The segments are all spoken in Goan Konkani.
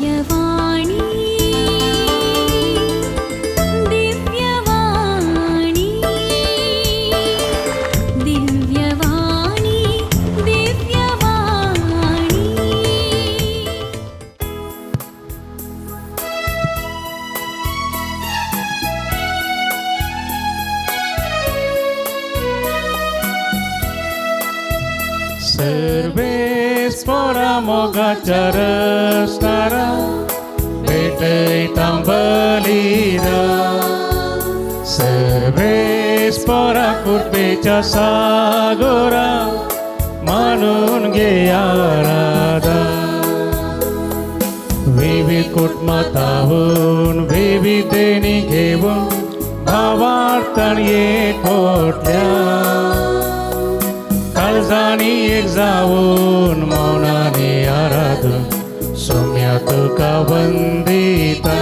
दिव्यवाणी, दिव्यवाणी, दिव्यवाणी, दिव्यवाणी. सर्वेस्पोरा मोगाच्या रसणारा भेटयता बलिदान. सर्वेस्पोरा कृपेच्या सागोरा मानून घेया आराधन. विविध कुटुंबांतावून विविध देणी घेऊन भावार्थान एकवटल्या, काळजांनी एक जावन मौनाने आराधून सोम्या तुका वंदिता.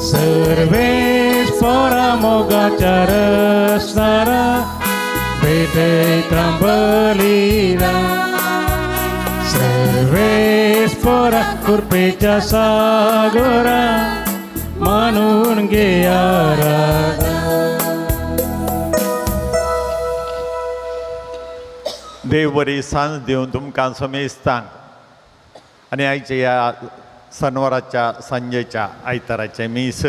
सर्वेस्पोरा मोगाच्या रसणारा भेटयता बलिदान. सर्वेस्पोरा कृपेच्या सागोरा मानून घेया आराधन. देव बरी सांज दिवन तुमकां समेस्तांक आनी आयच्या ह्या सनवाराच्या सांजेच्या आयताराचें मीस,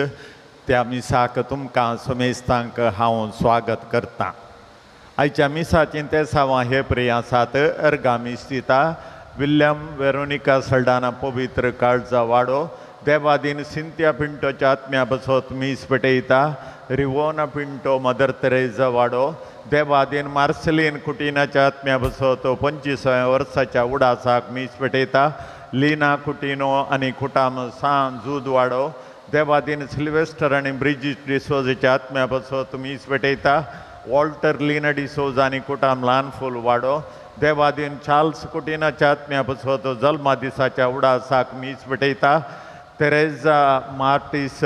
त्या मिसाक तुमकां समेस्तांक हांव स्वागत करतां. आयच्या मिसाचीं तेसांवां हे प्रिय आसात. अर्गां मीस दिता विल्यम वेरोनिका सल्डाना पवित्र काळजा वाडो. देवादीन सिंत्या पिंटोच्या आत्म्या बसत मीस पेटयता. रिवोना पिंटो मदर तेरेजा वाडो. देवादीन मार्सलीन कुटिनाच्या आत्म्या बसत 25व्या वर्साच्या उडासाक मीस पेटयता. लिना कुटिनो आनी कुटाम सान जूद वाडो. देवादीन सिल्वेस्टर आनी ब्रिजीट डिसोजाच्या आत्म्या बसत मीस पेटयता. वॉल्टर लिना डिसोजा आनी कुटाम ल्हान फूल वाडो. देवादीन चार्ल्स कुटिनाच्या आत्म्या बसत जल्मा दिसाच्या उडासाक मीस पेटयता. तेरेजा मार्टीस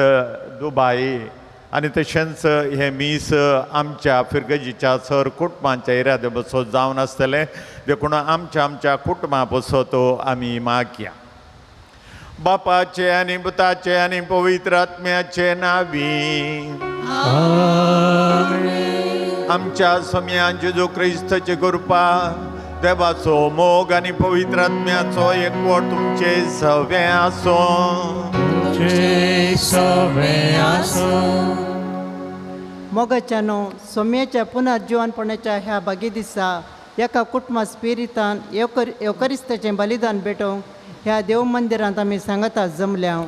दुबाई. आनी तशेंच हें मीस आमच्या फिरगजीच्या सर कुटुंबांच्या इरादे बसत जावन आसतलें, देखून आमच्या आमच्या कुटुंबा बसत आमी मागया. बापाचे आनी पुताचे आनी पवित्र आत्म्याचे नावी. आमच्या सम्या जेजू क्रिस्ताची कृपा, देवाचो मोग आनी पवित्र आत्म्याचो एकवट तुमचे सवे आसूं. तुमचे सवे आसूं. मोगाच्यानो, सोम्याच्या पुनर्जिवनपणाच्या ह्या भागी दिसा एका कुटुंबा स्पिरितान येवकरिस्ताचें बलिदान भेटोवंक ह्या देव मंदिरांत आमी सांगाता जमल्या.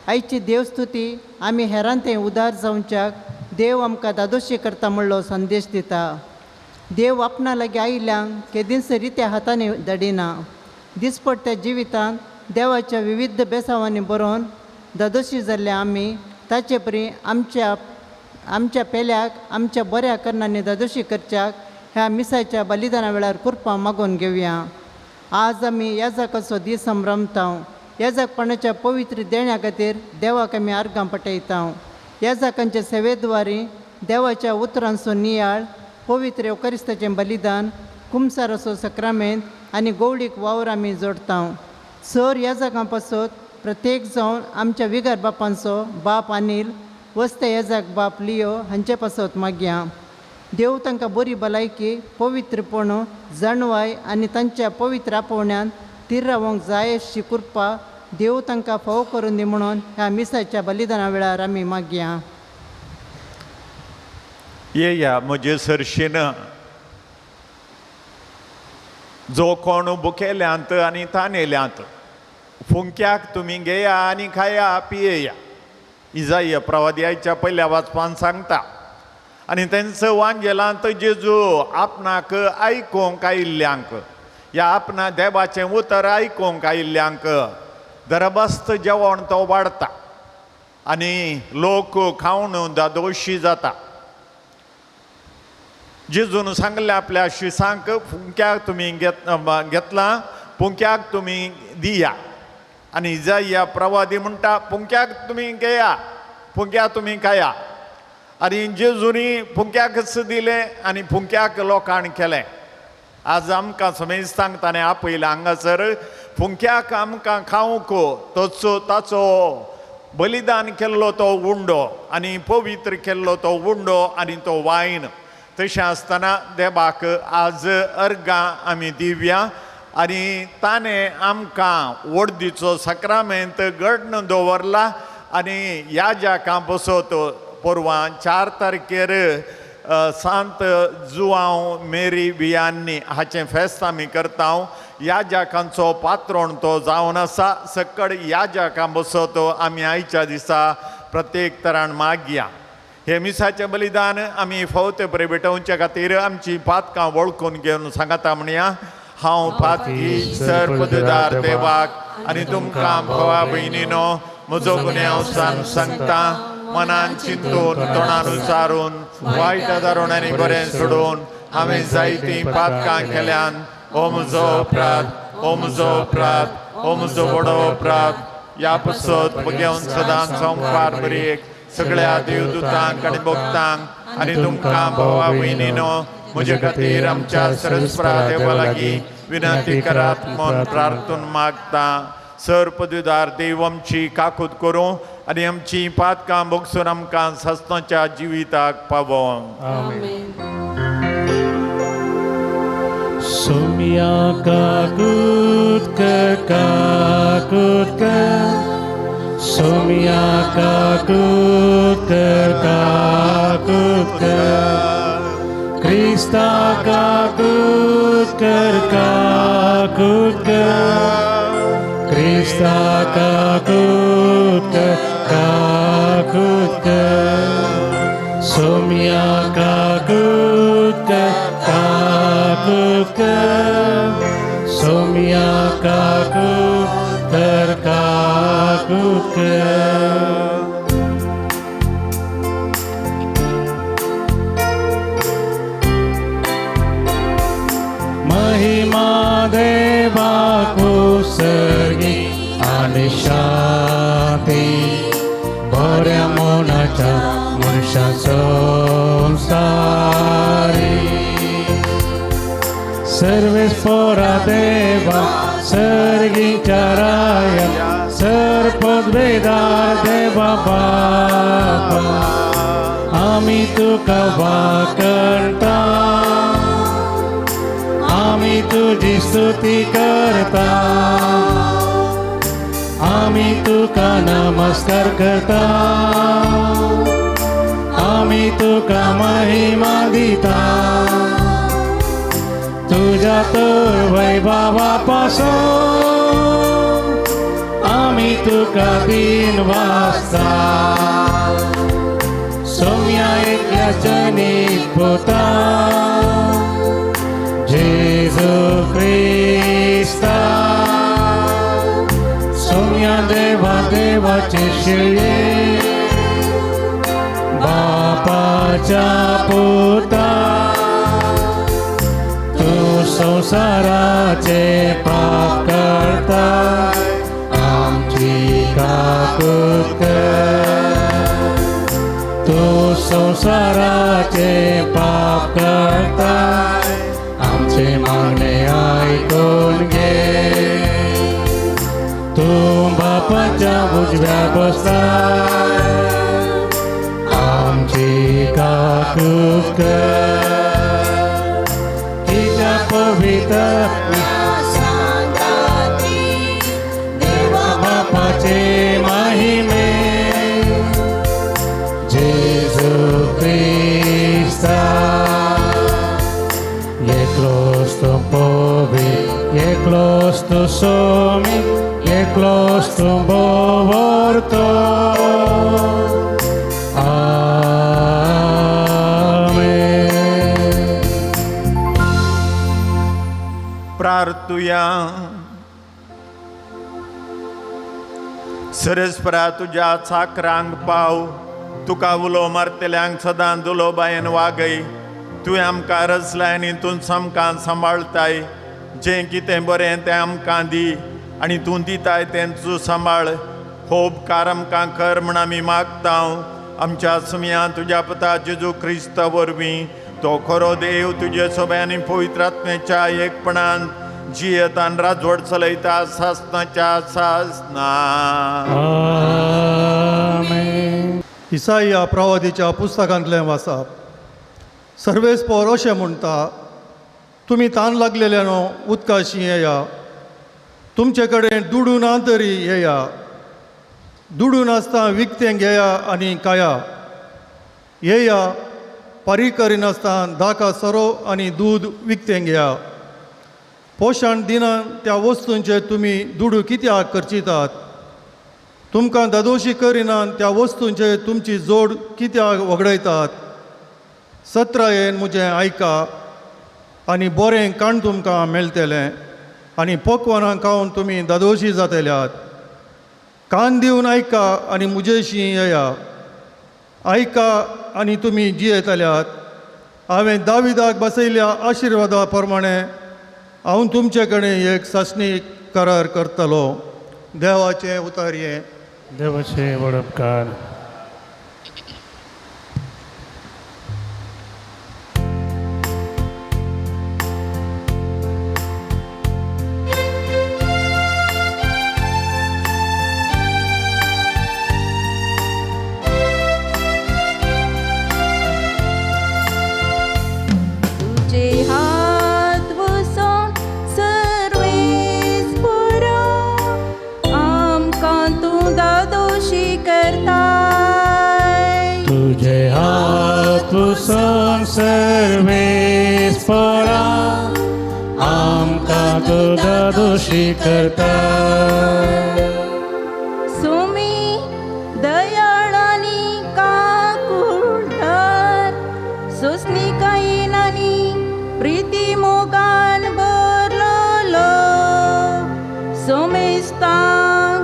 आयची देवस्तुती आमी हेरांते उदार जावच्याक देव आमकां दादोशी करता म्हणलो संदेश दिता. देव आपणा लागीं आयिल्ल्यांक केदींच रित्या हातांनी धाडिना. दिसपट्ट्या जिवितांत देवाच्या विविध बेसांवांनी बरोवन दादोशी जाल्ल्या आमी ताचे परी आमच्या आमच्या पेल्याक आमच्या बऱ्या करणांनी दादोशी करच्याक ह्या मिसाच्या बलिदाना वेळार कृपा मागून घेवया. आज आमी याजकाचो दीस संभ्रमता. याजकपणाच्या पवित्र देण्या खातीर देवाक आमी आर्गां पटयता. याजकांचे सेवेद्वारी देवाच्या उतरांचो नियाळ, पवित्र येवकरिस्ताचें बलिदान, कुमसाराचो सक्रामेंत आनी गोवळीक वावर आमी जोडता. सर याजकां पासत प्रत्येक जावन आमच्या विगार बापांचो बाप अनील वस्ते येजाक बाप लियो हांचे पासत मागया. देव तांकां बरी भलायकी, पवित्रपण, जाणवाय आनी तांच्या पवित्र आपोवण्यान थीर रावंक जाय अशी कृपा देव तांकां फावो करून दी म्हणून ह्या मिसाच्या बलिदाना वेळार आमी मागया. येया म्हजे सरशीन जो कोण बुकेल्यांत आनी तानेल्यांत, फुंक्याक तुमी घेया आनी खाया पियेया. इजाय प्रवाद्याच्या पयल्या वाचपान सांगता. आनी तेंचो वांजेलांत जेजू आपणाक आयकूंक आयिल्ल्यांक या आपणा देवाचें उतर आयकूंक आयिल्ल्यांक दरबस्त जेवण तो वाडटा आनी लोक खावन दादोशी जाता. जेजून सांगलें आपल्या शिसांक, फुंक्याक तुमी घेतलां, पुंक्याक तुमी दिया. आनी इजाया प्रवादी म्हणटा, पुंक्याक तुमी घेया, पुंक्या तुमी खाया. आनी जेजुनी फुंक्याकच दिलें आनी फुंक्याक लोकांक केलें. आज आमकां समेस्तांक ताणें आपयलें हांगासर. फुंक्याक आमकां खावंक तोच ताचो बलिदान केल्लो तो उंडो आनी पवित्र केल्लो तो उंडो आनी तो वायन। तशें आसतना देवाक आज अर्गां आमी दिवया आनी ताणें आमकां वडदीचो साक्रामेंत घडण दवरला आनी ह्या जाकां बसत परवां 4 तारखेर सांत जुआंव मेरी वियान्नी हाचें फेस्त आमी करता। ह्या जाकांचो पात्रोण तो जावन आसा। सकड ह्या जाकां बसत आमी आयच्या दिसा प्रत्येक तरान मागया। हे मिसाचें बलिदान आमी फावते बरें भेटोवचे खातीर आमची पातकां वळखून घेवन सांगता म्हणया, हांव पातकी सर पददार देवाक आनी तुमकां भावा भयणीनो म्हजो गुन्यांव सांगता, मनान चिंतून तोंडान उचारून वायट दारून आनी बरें सोडून हांवें जायतीं पातकां केल्यान। ओ म्हजो अपराध, ओ म्हजो अपराध, ओ म्हजो व्हडो अपराध। ह्या पसत घेवन सदांच संवसार बरेक सगळ्या देवदूतांक आनी भक्तांक आनी तुमकां भावा भयणीनो म्हजे खातीर आमच्या सरस्परा देवा लागीं विनंती करात म्हूण प्रार्थून मागता। सर पदवीदार देव आमची काकूत करूं आनी आमची पातकां भोगसून आमकां सासणाच्या जिविताक पावोवं। सोम्या काकूत कर, काकूत कर, सोम्या काकूत कर, काकूत कर, क्रिस्ता काकूत कर, काकूत कर, क्रिस्ता काकूत कर, काकूत कर, सोम्या काकूत कर, काकूत कर, सोम्या काकूत कर, काकूत कर। महिमा देवाकू सर्गी आनी शांती बऱ्या मनाच्या मनशा संवसारी। सर्वेस्पोरा देवा सर्गीच्या राया सर पदवेदार देवा बापा आमी तुका वाकणता, आमी तुजी स्तुती करता, आमी तुका नमस्कार करता, आमी तुका महिमा दिता। तुझ्या तर वैभवा पासून आमी तुका दिन वाचता। सोम्या एकल्या जनीत पुता जेजू क्रिस्ता, सोम्या देवा देवाचे शिळे बापाच्या पुता, तू संवसाराचे पाप करता आमची काकूत कर, तू संवसाराचे पाप करता आमचे मागणे आयकून घे। तूं बापाच्या उजव्या बसता आमची काकूत कर, तिच्या पवित्र देवा बापाचे महिमे जेजू क्रिस्ता। एकलोच तूं पवी, एकलोच तूं सोमी, एकलोच तूं भोंवरतो। आमेन। प्रार्थुया। सरस्परा तुज्या चाकरांक पाव, तुका उलो मारतल्यांक सदां दुलोबायेन वागय। तुवें आमकां रचलाय आनी तूं आमकां सांबाळटाय। जें कितें बरें तें आमकां दी आनी तूं दिताय तें तूं सांबाळ। हो उपकार आमकां कर म्हूण आमी मागता। आमच्या सुमया तुज्या पुता जेजू क्रिस्ता वरवीं, तो खरो देव तुजे सोबे आनी पवित्र आत्म्याच्या एकपणान जियेतान राजवट चलयता सासनाच्या सासना. आमेन. इसाया प्रवादीच्या पुस्तकांतलें वाचप. सर्वेस्पोर अशें म्हणटा, तुमी तान लागलेल्यानो उदकाशी येया, तुमचे कडेन दुडू ना तरी येया, दुडू नासता विकतें घेया आनी खाया, येया पारी करिनासतना दाका सोरो आनी दूद विकतें घेया. पोशण दिना त्या वस्तूंचे तुमी दुडू कित्याक खर्चितात? तुमकां दादोशी करिना त्या वस्तूंचे तुमची जोड कित्याक वगडयतात? सत्रायेन म्हजें आयका आनी बरें काण तुमकां मेळटलें आनी पकवानां खावन तुमी दादोशी जातल्यात. कान दिवन आयका आनी म्हजेशी येया, आयका आनी तुमी जियेतल्यात. हांवें दाविदाक बसयल्या आशिर्वादा प्रमाणे हांव तुमचे कडेन एक सासणी करार करतलो. देवाचें उतर हें. देवाचे वडपकार. तुझे हात वसोन सर्वेस पुरो आमकां तूं दादोशी करताय. तुझे हात पुसोन सर्वेस पोरा आमकां तूं दादोशी करता. सुमी दयाळानी काकुळटार सोसणिकायेन आनी प्रिती मोगान भरलोलो सोमेस्तांक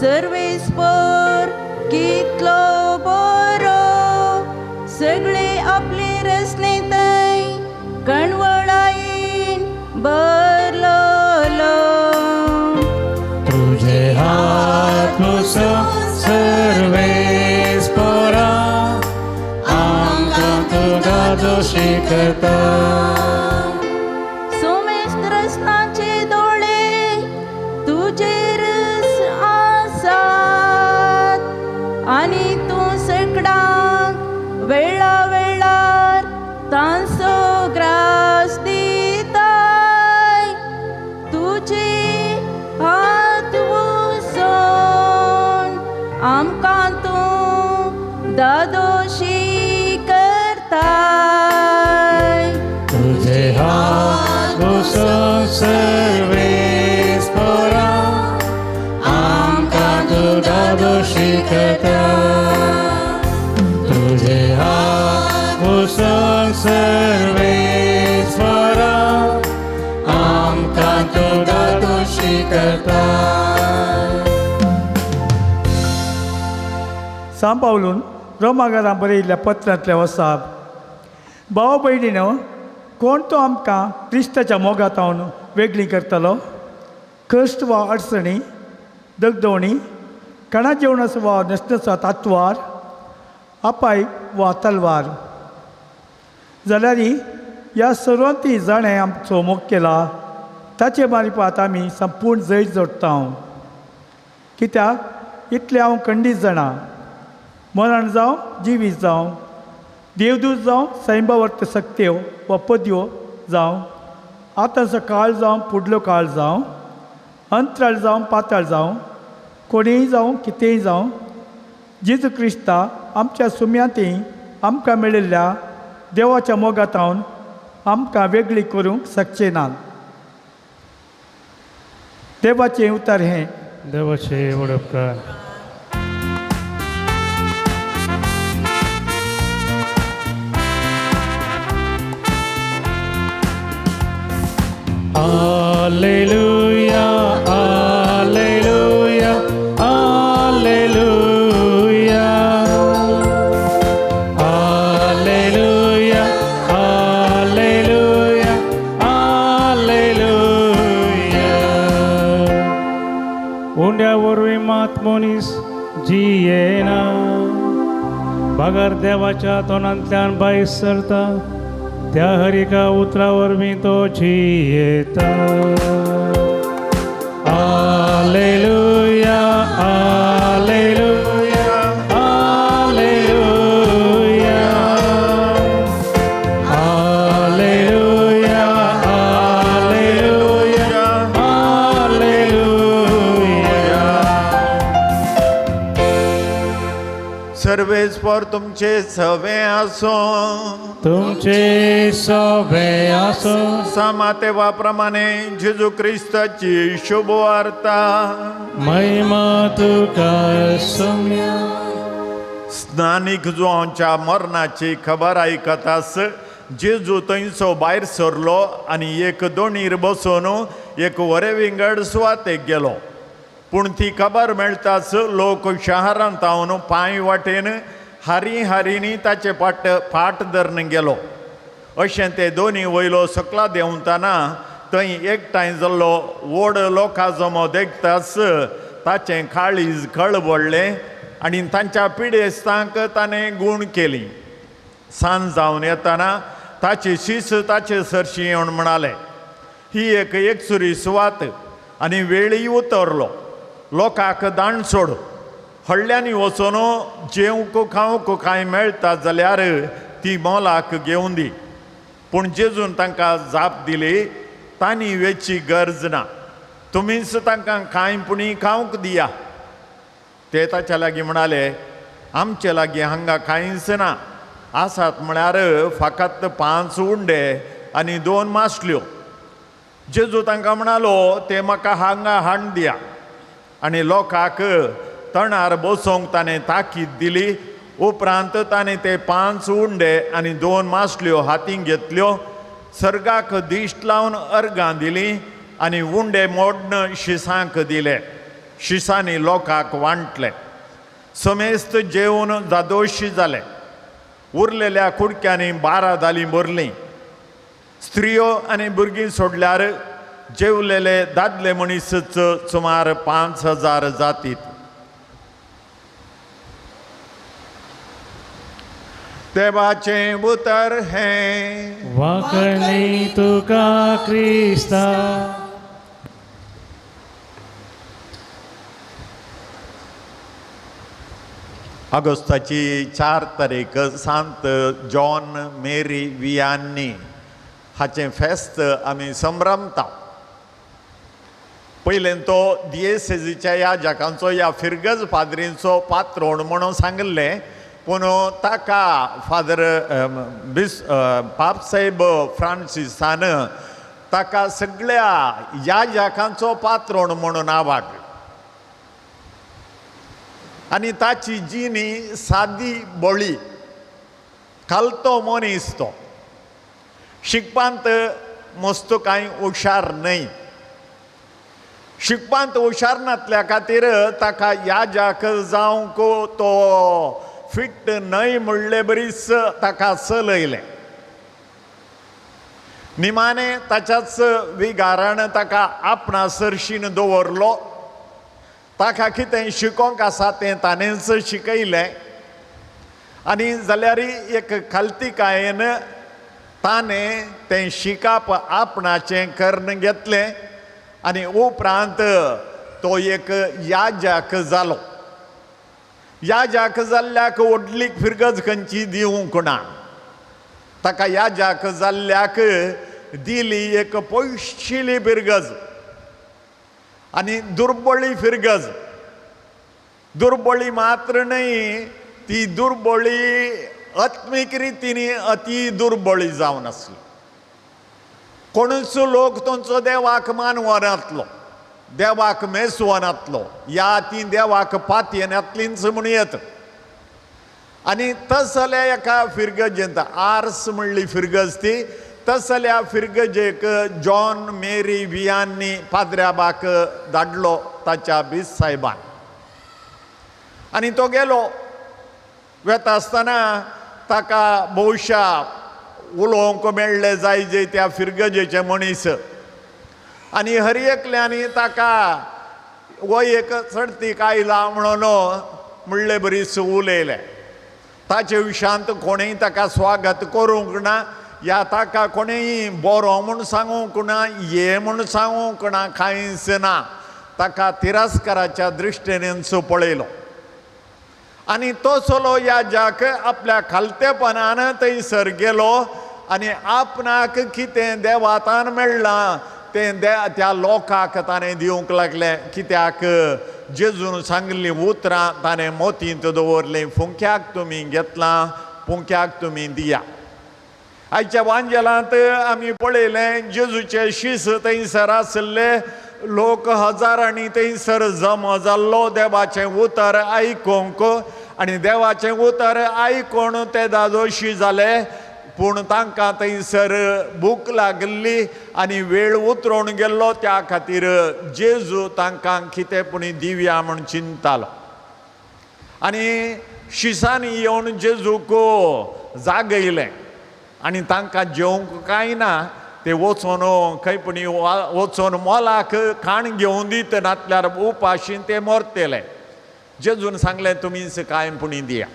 सर्वेस्पर कितलो बरो सगळे आपले रसनेतय कणवळायेन भरलोलो. तुझे हात पुसोन सर्वेस पोरा आमकां तूं दादोशी करता. सोमेस्त रसनाचे दोळे तुजेरच आसात आनी तूं सगळ्यांक वेळा वेळार तांचो ग्रास दिताय. तुजे हात वसोन आमकां तूं दादोशी करताय. तुझे हात पुसोन सर्वेस पोरा आमकां तूं दादोशी करता. तुझे हात पुसोन सर्वेस पोरा आमकां तूं दादोशी करता. सांव पावलून रोमागारां बरयल्ल्या पत्रांतल्या वसाप. भाव भयणीनो, कोण तो आमकां क्रिस्ताच्या मोगांत वेगळी करतलो? कश्ट वा अडचणी, दगदवणी, कणा जेवणाचो वा नसण्याचो तात्वार, अपाय वा तलवार? जाल्यार ह्या सर्वांती जाणें आमचो मोग केला ताचे मारिपात आमी संपूर्ण जैत जोडटा. कित्याक इतलें हांव खंडीत जाणा, मरण जावं जिवीत जावं, देवदूत जावं सैंबावर्त सक्त्यो वा पदयो जावं, आतांचो काळ जावं फुडलो काळ जावं, अंतराळ जावं पाताळ जावं, कोणीय जावं कितेंय जावं, जेजू क्रिस्ता आमच्या सुम्यांती आमकां मेळिल्ल्या देवाच्या मोगांत आमकां वेगळी करूंक शकचे नात. देवाचें उतर हें. देवाचे वडपकार. Alleluia, Alleluia, Alleluia. Alleluia, Alleluia, Alleluia. उंड्या वरवीं मात मनीस जियेना, बगर देवाच्या तोंडांतल्यान भायर सरता त्या हर एका उतरा वरवीं तो जियेता. Alleluia, alleluia, alleluia, alleluia, alleluia, alleluia. सर्वेस्पर तुमचे सवे आसो. तुमचे सवे आसो. सामातेवा प्रमाणे जेजू क्रिस्ताची शुभ वार्ता. महिमा तुका सोम्या. स्नानीक जुवांच्या मरणाची खबर आयकतास जेजू थंयचो भायर सरलो आनी एक दोणीर बसून एक वरे विंगड सुवातेक गेलो. पूण ती खबर मेळटाच लोक शहरांत हावन पांय वाटेन हारी हारींनी ताचे फाट फाट धरून गेलो. अशें ते दोनी वयलो सकला देंवतना थंय एकठांय जाल्लो व्हड लोकां जमो देखताच ताचें काळीज कळबडलें आनी तांच्या पिडेस्तांक ताणें गूण केली. सांज जावन येतना ताची शीस ताचे सरशी येवन म्हणाले, ही एक एकसुरी सुवात आनी वेळय उतरलो, लोकांक दाण सोड, व्हडल्यांनी वचून जेवंक खावंक कांय मेळटा जाल्यार ती मोलाक घेवन दी. पूण जेजून तांकां जाप दिली, तांणी वेची गरज ना, तुमीच तांकां कांय पुणी खावंक दिया. ते ताच्या लागीं म्हणाले, आमचे लागीं हांगा कांयच ना, आसात म्हळ्यार फकत 5 उंडे आनी 2 मासल्यो. जेजू तांकां म्हणालो, ते म्हाका हांगा हाड दिया. आनी लोकांक तणार बसोवंक ताणें ताकीद दिली. उपरांत ताणें ते 5 उंडे आनी 2 मासल्यो हातीं घेतल्यो, सर्गाक दिश्ट लावन अर्गां दिलीं आनी उंडे मोडन शिसांक दिले. शिसांनी लोकांक वांटले. समेस्त जेवन जादोशी जाले. उरलेल्या कुडक्यांनी 12 दालीं भरलीं. स्त्रियो आनी भुरगीं सोडल्यार जेवलेले दादले मनीसच सुमार 5000 जातीत. देवाचें उतर हें. वाकणी तुका क्रिस्ता. ऑगस्टाची 4 तारीख सांत जॉन मेरी वियान्नी हाचें फेस्त आमी संभ्रमता. पयलें तो दियेसेजीच्या याजकांचो या फिरगज पाद्रींचो पात्रोण म्हणून सांगिल्लें, पूण ताका फादर पापसाहेब फ्रांसिसान ताका सगळ्या याजकांचो पात्रोण म्हणून आवाडलो. आनी ताची जिणी सादी बळी, खालतो मनीस तो, शिकपांत मस्त कांय हुशार न्हय. शिकपांत हुशार नासल्या खातीर ताका याजक जावंक तो फिट न्हय म्हणले बरीच ताका चलयलें. निमाणें ताच्याच विगारान ताका आपणा सरशीन दवरलो. ताका कितें शिकोवंक आसा तें ताणेंच शिकयलें. आनी जाल्यारय एक खालतीकायेन ताणें तें शिकप आपणाचें करून घेतलें आनी उपरांत तो एक याजक जालो. याजक जाल्ल्याक व्हडली फिरगज खंयची दिवंक ना. ताका याजक जाल्ल्याक दिली एक पयशिली फिरगज आनी दुर्बळी फिरगज. दुर्बळी मात्र न्हय, ती दुर्बळी आत्मीक रितीन अती दुर्बळी जावन आसली. कोणूच लोक तांचो देवाक मानवनातलो, देवाक मेसवनातलो, या ती देवाक पातयेनातलींच म्हणूं येत. आनी तसल्या एका फिरगजेंत आर्स म्हणली फिरगज ती, तसल्या फिरगजेक जॉन मेरी वियांनी पाद्र्याबाक धाडलो ताच्या बीस साहेबान. आनी तो गेलो. वेता आसतना ताका भोवशा उलोवंक मेळ्ळें जाय जे त्या फिरगजेचे मनीस. आनी हर एकल्यानी ताका हो एक चडतीक आयला म्हणून म्हणले बरीच उलयलें. ताचे विशांत कोणेंय ताका स्वागत करूंक ना. या ताका कोणेय बरो म्हूण सांगूंक ना, ये म्हूण सांगूंक ना, कांयच ना. ताका तिरस्काराच्या दृश्टीनच पळयलो आनी तो चलो याजक आपल्या खालतेपणान थंयसर गेलो आनी आपणाक कितें देवातान मेळ्ळां तें त्या लोकांक ताणें दिवंक लागलें. कित्याक जेजून सांगिल्लीं उतरां ताणें मोतींत दवरलीं, फुंक्याक तुमी घेतलां, फुंक्याक तुमी दिया. आयच्या वांजेलांत आमी पळयलें जेजूचे शीस थंयसर आशिल्ले, लोक हजारांनी थंयसर जमा जाल्लो देवाचें उतर आयकूंक आनी देवाचें उतर आयकून ते दादोशी जाले. पूण तांकां थंयसर भूक लागिल्ली आनी वेळ उतरोवन गेल्लो, त्या खातीर जेजू तांकां कितें पूण दिवया म्हूण चिंतालो. आनी शिसांनी येवन जेजूक जागयलें आनी तांकां जेवंक कांय ना, ते वचून खंय पूण वचून मोलाक खाण घेवन दीत नातल्यार उपाशीन ते मरतले. जेजून सांगलें तुमीच कांय पूण दिया.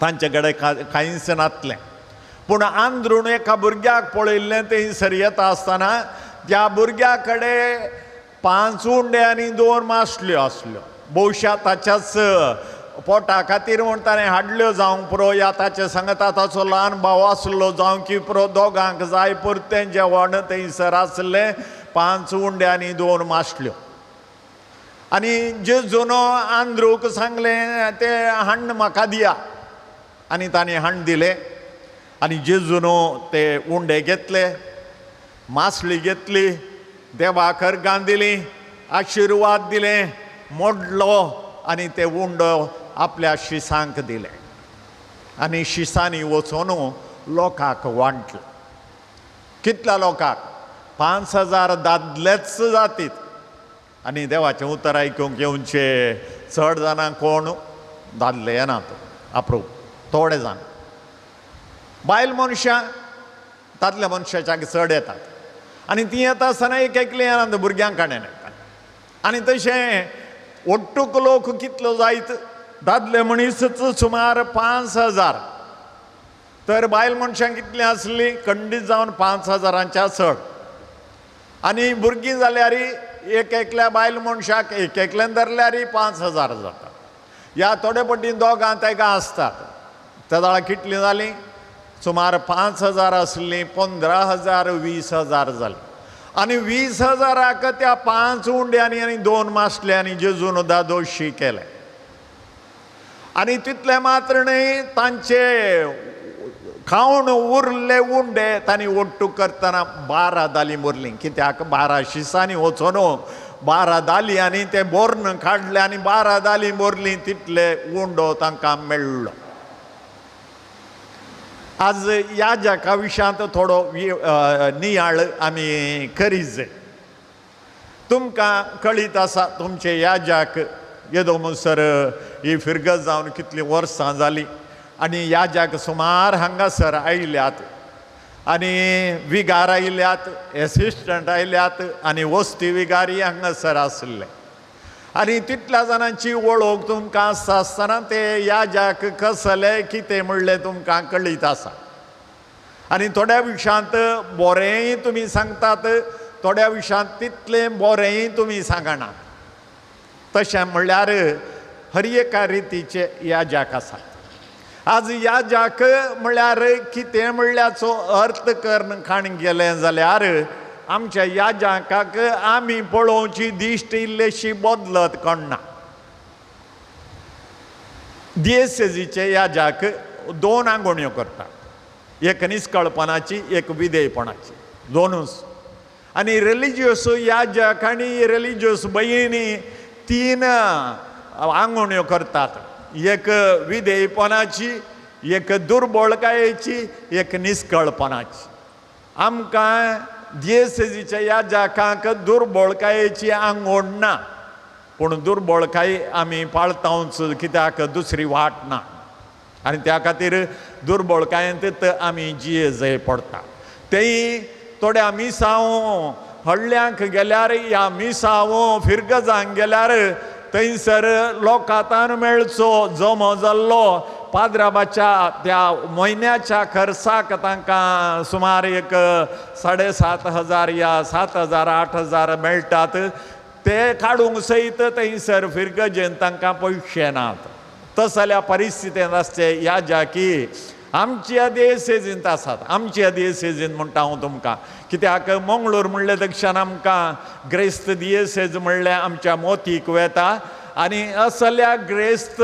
तांचे कडेन कांयच नातलें. पूण आंद्रून एका भुरग्याक पळयल्लें थंयसर येता आसतना त्या भुरग्या कडेन 5 उंडे आनी 2 मासल्यो आसल्यो. भोवशा ताच्याच पोटा खातीर म्हूण ताणें हाडल्यो जावंक पुरो, या ताचे सांगता ताचो ल्हान भाव आसलो जावं की पुरो, दोगांक जाय पुरतें जेवण थंयसर आसलें, 5 उंडे आनी 2 मासल्यो. आनी जेजून आंद्रूक सांगलें तें हाण्ण म्हाका दिया आनी ताणें हाण्ण दिलें. आनी जेजून ते उंडे घेतले, मासली घेतली, देवाक अर्गां दिली, आशिर्वाद दिले, मोडलो आनी ते उंडो आपल्या शिसांक दिले आनी शिसांनी वचून लोकांक वांटले. कितल्या लोकांक? 5000 दादलेच जातीत. आनी देवाचें उतर आयकूंक येवचे चड जाणां कोण दादले येनात, अप्रूप थोडे जाण. बायल मनशां दादल्या मनशाच्या चड येतात आनी तीं येता आसतना एक एकलीं येनात, भुरग्यांक कडेन येतात. आनी तशें ओट्टूक लोक कितलो जायत, दादले मनीसच सुमार 5000, तर बायल मनशां कितलीं आसलीं खंडीत जावन 5000च्या चड. आनी भुरगीं जाल्यार एक एकल्या बायल मनशाक एक एकल्यान धरल्यार 5000 जाता. ह्या थोडे पटी दोगां तेगां आसतात. त्या जाल्यार कितलीं जालीं? सुमार 5000 आसलीं, 15,000 20,000 जालीं. आनी 20,000 त्या 5 उंड्यांनी आनी 2 मासल्यांनी जेजून दादोशी केलें. आनी तितलें मात्र न्हय, तांचे खावन उरले उंडे तांणी ओट्टू करतना 12 दालीं उरलीं. कित्याक? 12 शिसांनी वचून 12 दाली आनी ते बोर्न काडले आनी 12 दालीं उरलीं, तितले उंडो तांकां मेळ्ळो. आज ह्या जगा विशयांत थोडो नियाळ आमी करीत जाय. तुमकां कळीत आसा तुमचे ह्या जाक येदो म्हणसर ही फिरगत जावन कितलीं वर्सां जालीं आनी ह्या जाक सुमार हांगासर आयल्यात आनी विगार आयल्यात, एसिस्टंट आयल्यात आनी वस्ती विगारी हांगासर आसले. आनी तितल्या जाणांची वळख तुमकां आसता आसतना ते ह्या जाक कसले कितें म्हणलें तुमकां कळीत आसा. आनी थोड्या विशयांत बरेंय तुमी सांगतात, थोड्या विशयांत तितलें बरेंय तुमी सांगना. तशें म्हणल्यार हर एका रितीचे याजक आसात. आज याजक म्हणल्यार कितें म्हणल्याचो अर्थ करून खाण गेलें जाल्यार आमच्या याजकाक आमी पळोवची दिश्ट इल्लीशी बदलत कोणना. दियेसेजीचे याजक 2 आंगोण्यो करतात, एक निस्कळपणाची, एक विधेयपणाची, दोनूच. आनी रिलिजियस याजक आनी रिलिजियस भयणी 3 आंगोण्यो करतात, एक विधेयपणाची, एक दुर्बळकायेची, एक निस्कळपणाची. आमकां दियेसेजीच्या याजकांक दुर्बळकायेची आंगोण ना, पूण दुर्बळकाय आमी पाळतांच, कित्याक दुसरी वाट ना. आनी त्या खातीर दुर्बळकायेंत आमी जिये जय पडटा. तेय थोड्या मिसांव हळ्ळ्यांक गेल्यार या मिसांव फिरगजांक गेल्यार थंयसर लोकांतान मेळचो जमो जाल्लो पाद्राबाच्या त्या म्हयन्याच्या खर्चाक तांकां सुमार एक 7,500 या 7,000 8,000 मेळटात. ते काडूंक सयत थंयसर फिरगजेन तांकां पयशे नात. तसल्या परिस्थितींत आसचे ह्या जाकी आमच्या देसेजींत आसात. आमच्या दियेसेजींत म्हणटा हांव तुमकां, कित्याक मंगळूर म्हणलें तक्षण आमकां ग्रेस्त दियेसेज म्हणलें आमच्या मोतीक वेता आनी असल्या ग्रेस्त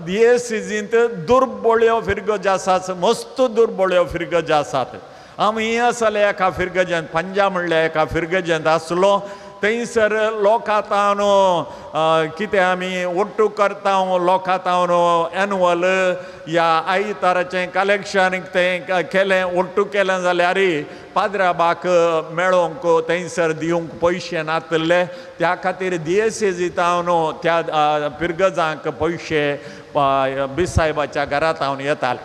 दियेसेजींत दुर्बोळ्यो फिरगज आसात, मस्त दुर्बोळ्यो फिरगज आसात. आमी असल्या एका फिरगजेंत, पंजा म्हणल्या एका फिरगजेंत आसलो. थंयसर लोकांतावन कितें आमी ಒಟ್ಟು करता, लोकांतावन एनुअल या आयताराचें कलेक्शन तें केलें, ಒಟ್ಟು केलें जाल्यार पाद्राबाक मेळोंक थंयसर दिवंक पयशे नातले. त्या खातीर दियेसेजीतावन त्या पिरगजांक पयशे बिसायबाच्या घरांत येताले.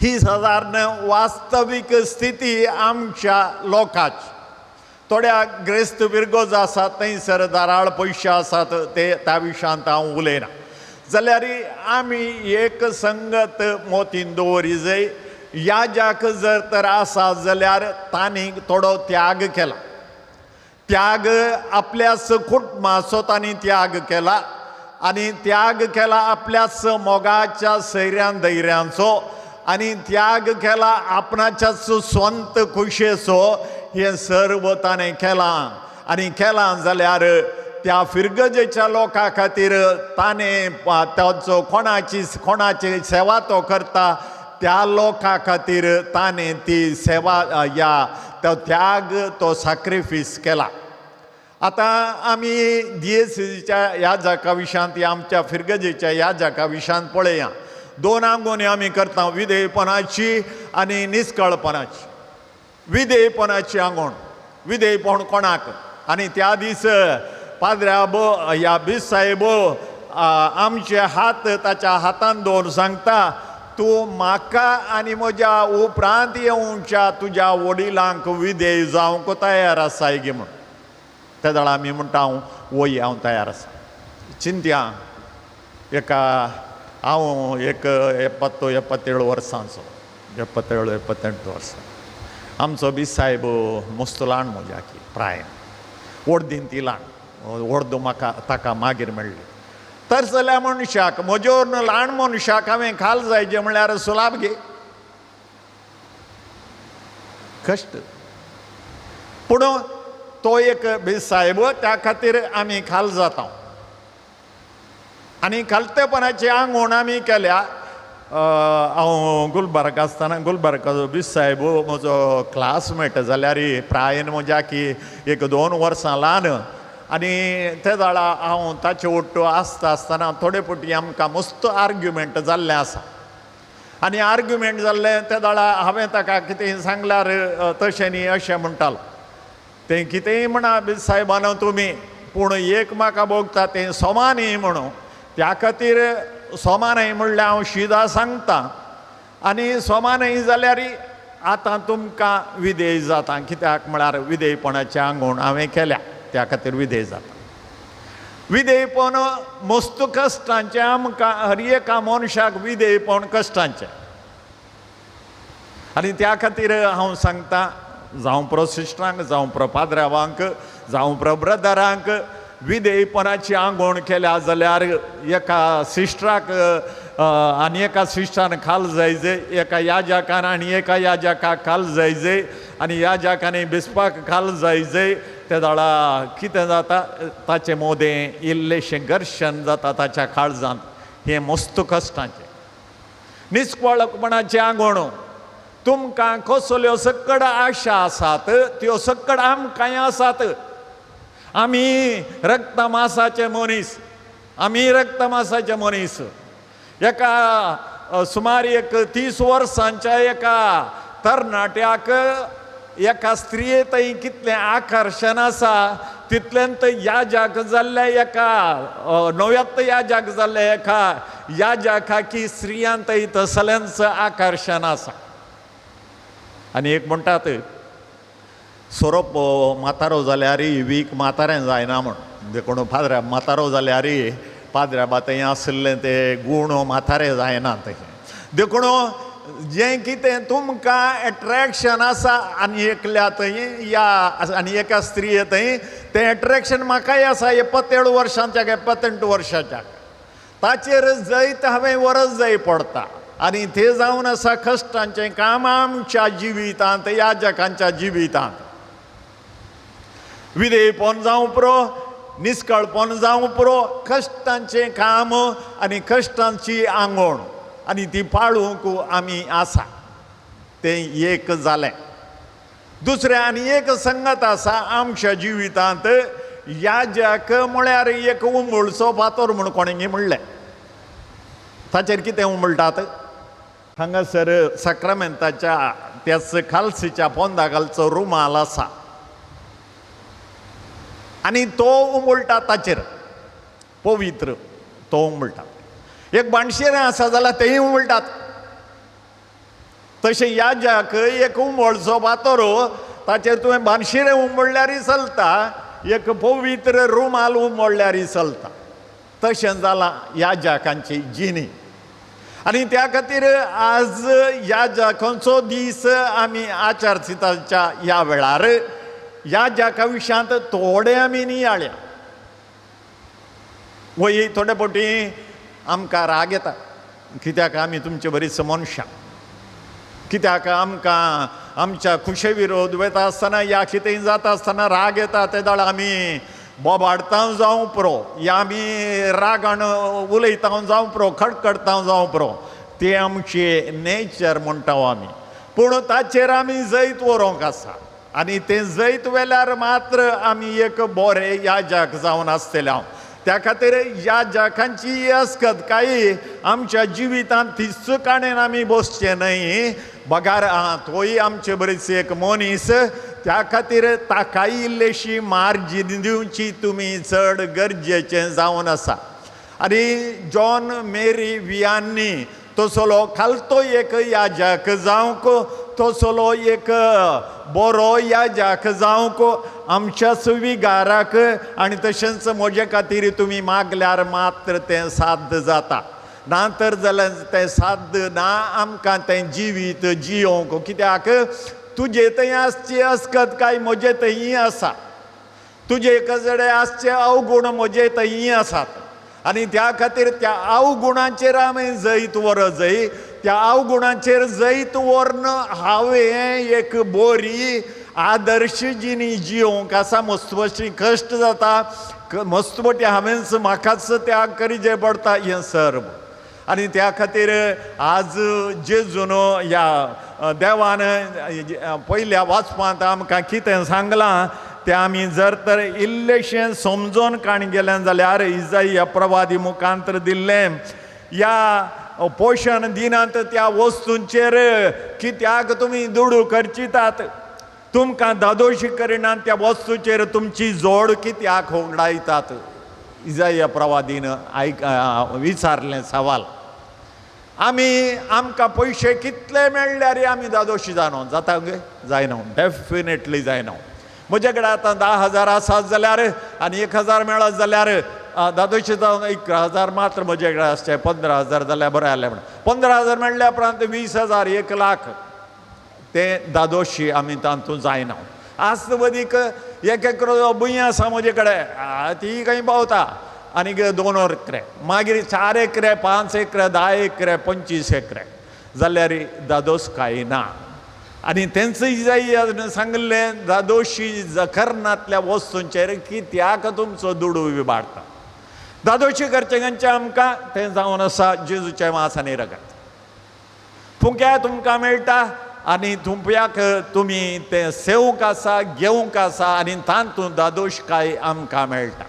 ही सादारण वास्तवीक स्थिती आमच्या लोकांची. थोड्या ग्रेस्त विरगोज आसात थंयसर दाराळ पयशे आसात, ते त्या विशयांत हांव उलयना. जाल्यार आमी एक संगत मोतीन दवरी जाय. याजाक जर तर आसा जाल्यार तांणी थोडो त्याग केला, त्याग आपल्याच कुटुंबाचो तांणी त्याग केला आनी त्याग केला आपल्याच मोगाच्या सैऱ्यान धैर्यांचो आनी त्याग केला आपणाच्याच स्वंत खुशेचो. हें सर्व ताणें केलां आनी केलां जाल्यार त्या फिरगजेच्या लोकां खातीर ताणें ताचो कोणाची कोणाची सेवा तो करता त्या लोकां खातीर ताणें ती सेवा या तो त्याग तो सॅक्रिफीस केला. आतां आमी दियेसेजीच्या ह्या जाका विशयांत, आमच्या फिरगजेच्या ह्या जाका विशयांत पळया. दोन आंगोनी आमी करता, विधेयपणाची आनी निस्कळपणाची. विधेयपणाची आंगोण, विधेयपण कोणाक? आनी त्या दीस पाद्र्याब ह्या बीस साहेब आमचे हात ताच्या हातान दवर सांगता, तूं म्हाका आनी म्हज्या उपरांत येवच्या तुज्या वडिलांक विधेय जावंक तयार आसाय गे म्हूण. ते जाणा आमी म्हणटा, हांव वय हांव तयार आसा. चिंत्या एका हांव एक 77 वर्सांचो, 77 78 वर्सां. आमचो बी साहेब मस्त ल्हान म्हज्या की प्रायन ओडदीन ती ल्हान ओर्द म्हाका ताका मागीर मेळ्ळी. तर जाल्यार मनशाक म्हज्योर ल्हान मनशाक हांवें खाल जायचे म्हणल्यार सुलाब घे कश्ट. पूण तो एक बी साहेब, त्या खातीर आमी खाल जाता आनी खालतेपणाची आंगवण आमी केल्या. हांव गुलबर्ग आसतना गुलबर्गाचो बीस साहेब म्हजो क्लासमेट जाल्यार प्रायन म्हज्या की 1-2 वर्सां ल्हान आनी ते जाणा हांव ताचे ಒಟ್ಟು आसता आसतना थोडे फावटी आमकां मस्त आर्ग्युमेंट जाल्लें आसा. आनी आर्ग्युमेंट जाल्लें ते जाणा हांवें ताका कितें सांगल्यार तशें न्ही अशें म्हणटालो. तें कितेंय म्हणा बीस साहेबान तुमी, पूण एक म्हाका भोगता तें सोमा न्ही म्हणून. त्या खातीर सोमा न्हय म्हणल्यार हांव शिदा सांगता आनी सोमा न्हय जाल्यार आतां तुमकां विधेय जाता. कित्याक म्हळ्यार विधेयपणाचें आंगवण हांवें केल्या, त्या खातीर विधेय जाता. विधेयपण मस्त कश्टांचें आमकां, हर एका मनशाक विधेयपण कश्टांचें. आनी त्या खातीर हांव सांगता, जावं प्रोसिस्टरांक, जावं प्रपाद्रावांक, जावं प्रब्रदरांक, विधेयपणाची आंगवण केल्या जाल्यार एका सिस्टराक आनी एका सिस्टरान खाल जायजे, एका याजकान आनी एका याजकाक खाल जायजे आनी याजकांनी बिस्पाक खाल जायजे. ते जाणा कितें जाता ताचे मोदें इल्लेशें घर्शण जाता ताच्या काळजांत. हें मस्त कश्टांचें निस्कळपणाचें आंगवण. तुमकां कसल्यो सकड आशा आसात त्यो सकड आमकांय आसात. आमी रक्तमासाचे मनीस, आमी रक्तमासाचे मनीस. एका सुमार एक 30 वर्सांच्या एका तरणाट्याक एका स्त्रिये थंय कितलें आकर्शण आसा तितल्यान थंय याजाक जाल्ल्या एका 90 याजाक जाल्ल्या एका याजाका की स्त्रियां थंय तसल्यांच आकर्शण आसा. आनी एक म्हणटात सोरोप म्हातारो जाल्यार वीक म्हातारें जायना म्हूण. देखून फादर म्हातारो जाल्यार पाद्र्याबा थंय आशिल्लें ते गूण म्हातारे जायना थंय. देखून जें कितें तुमकां एट्रेक्शन आसा आनी एकल्या थंय या आनी एका स्त्रिये थंय तें एट्रेक्शन म्हाकाय आसा 77 वर्सांच्या 78 वर्साच्या ताचेर जैत हांवें वरस जाय पडटा. आनी तें जावन आसा कश्टांचें काम आमच्या जिवितांत, याजकांच्या जिवितांत. विधेयपण जावं पुरो, निस्कळपण जावं पुरो, कश्टांचें काम आनी कश्टांची आंगवण आनी ती पाळूंक आमी आसा. तें एक जालें. दुसरें आनी एक संगत आसा आमच्या जिवितांत, याजक म्हळ्यार एक उमळचो फातोर म्हूण कोणें म्हणलें. ताचेर कितें उमळटात? हांगासर साक्रामेंताच्या त्याच खालसीच्या पोंदा घालचो रुमाल आसा आनी तो उमळटा ताचेर, पवित्र तो उमळटा. एक बाणशेरें आसा जाल्यार तेंय उमळटात. तशें याजक एक उमळचो फातोर, ताचेर तुवें बाणशिरें उमळल्यारय चलता, एक पवित्र रुमाल उमळल्यारय चलता. तशें जालां याजकांची जिणी. आनी त्या खातीर आज याजकांचो दीस आमी आचारसिताच्या ह्या वेळार याजका विशयांत थोडे आमी नियाळ्या. वय थोडे फावटी आमकां राग येता, कित्याक आमी तुमचे बरीच मनशां, कित्याक आमकां आमच्या खुशे विरोध वता आसतना या कितेंय जाता आसतना राग येता. ते दाळ आमी बोबाडता जावं पुरो, या आमी रागान उलयता जावं पुरो, खडखडता जावं पुरो, ते आमचे नेचर म्हणटा आमी. पूण ताचेर आमी जैत व्हरूंक आसा आनी तें जैत वेल्यार मात्र आमी एक बरे याजक जावन आसतले हांव. त्या खातीर याजकांची अस्कत कांय आमच्या जिवितांत तीच काणेन आमी बसचें न्हय, बगार तोय आमचे बरीच एक मनीस, त्या खातीर ताकाय इल्लेशी मार्जीन दिवची तुमी चड गरजेचें जावन आसा. आनी जॉन मेरी वियांनी तसलो खालतो एक याजक जावंक, तसलो एक बरो याजक जावंक आमच्या सुविगाराक आनी तशेंच म्हजे खातीर तुमी मागल्यार मात्र तें साध्य जाता, ना तर जाल्यार तें साध्य ना आमकां तें जिवीत जियोवंक. कित्याक तुजे थंय आसची अस्कत काय म्हजे थंय आसा, तुजे कजडे आसचे अवगूण म्हजे थंय आसात आनी त्या खातीर त्या अवगुणांचेर आमी जैत व्हरत जाय. त्या अवगुणांचेर जैत व्हरून हांवें एक बरी आदर्श जिणी जियोवंक आसा. मस्तपशी कश्ट जाता, मस्तपटी हांवेंच म्हाकाच त्याग करीजे पडटा हें सर्व. आनी त्या खातीर आज जेजून ह्या देवान पयल्या वाचपांत आमकां कितें सांगलां तें आमी जर तर इल्लेशें समजून काण गेलें जाल्यार इजाई प्रवादी मुखांतर दिल्लें ह्या पोशण दिनांत त्या वस्तूंचेर कित्याक तुमी दुडू खर्चितात, तुमकां दादोशी करिनात त्या वस्तूचेर तुमची जोड कित्याक होगडायतात. इजाई प्रवादीन आयक विचारलें सवाल. आमी आमकां पयशे कितले मेळ्ळ्यार आमी दादोशी जाणो जाता गे? जायना, डेफिनेटली जायना. म्हजे कडेन आतां 10,000 आसात जाल्यार आनी 1,000 मेळत जाल्यार दादोशी जावन 1,000 मात्र म्हजे कडेन आसचे, 15,000 जाल्यार बरें जालें म्हण. 15,000 मेळ्ळ्या उपरांत 20,000, 1 लाख तें दादोशी आमी तातूंत जायना. आज वदीक एक एकरो भूंय आसा म्हजे कडेन, ती खंय पावता आनीक 2 एकरे, मागीर 4 एकरे, 5 एकरे, 10 एकरे, 25 एकरे जाल्यार दादोस कांय ना. आनी तेंच जाय सांगिल्लें दादोशी करनातल्या वस्तूंचेर कित्याक तुमचो दुडू विबाडटा. दादोशी करचें खंयचें आमकां तें जावन आसा जेजूचें मास आनी रगत. फुंक्या तुमकां मेळटा आनी तुमप्याक तुमी तें सेवंक आसा, घेवंक आसा आनी तातूंत दादोशकाय आमकां मेळटा.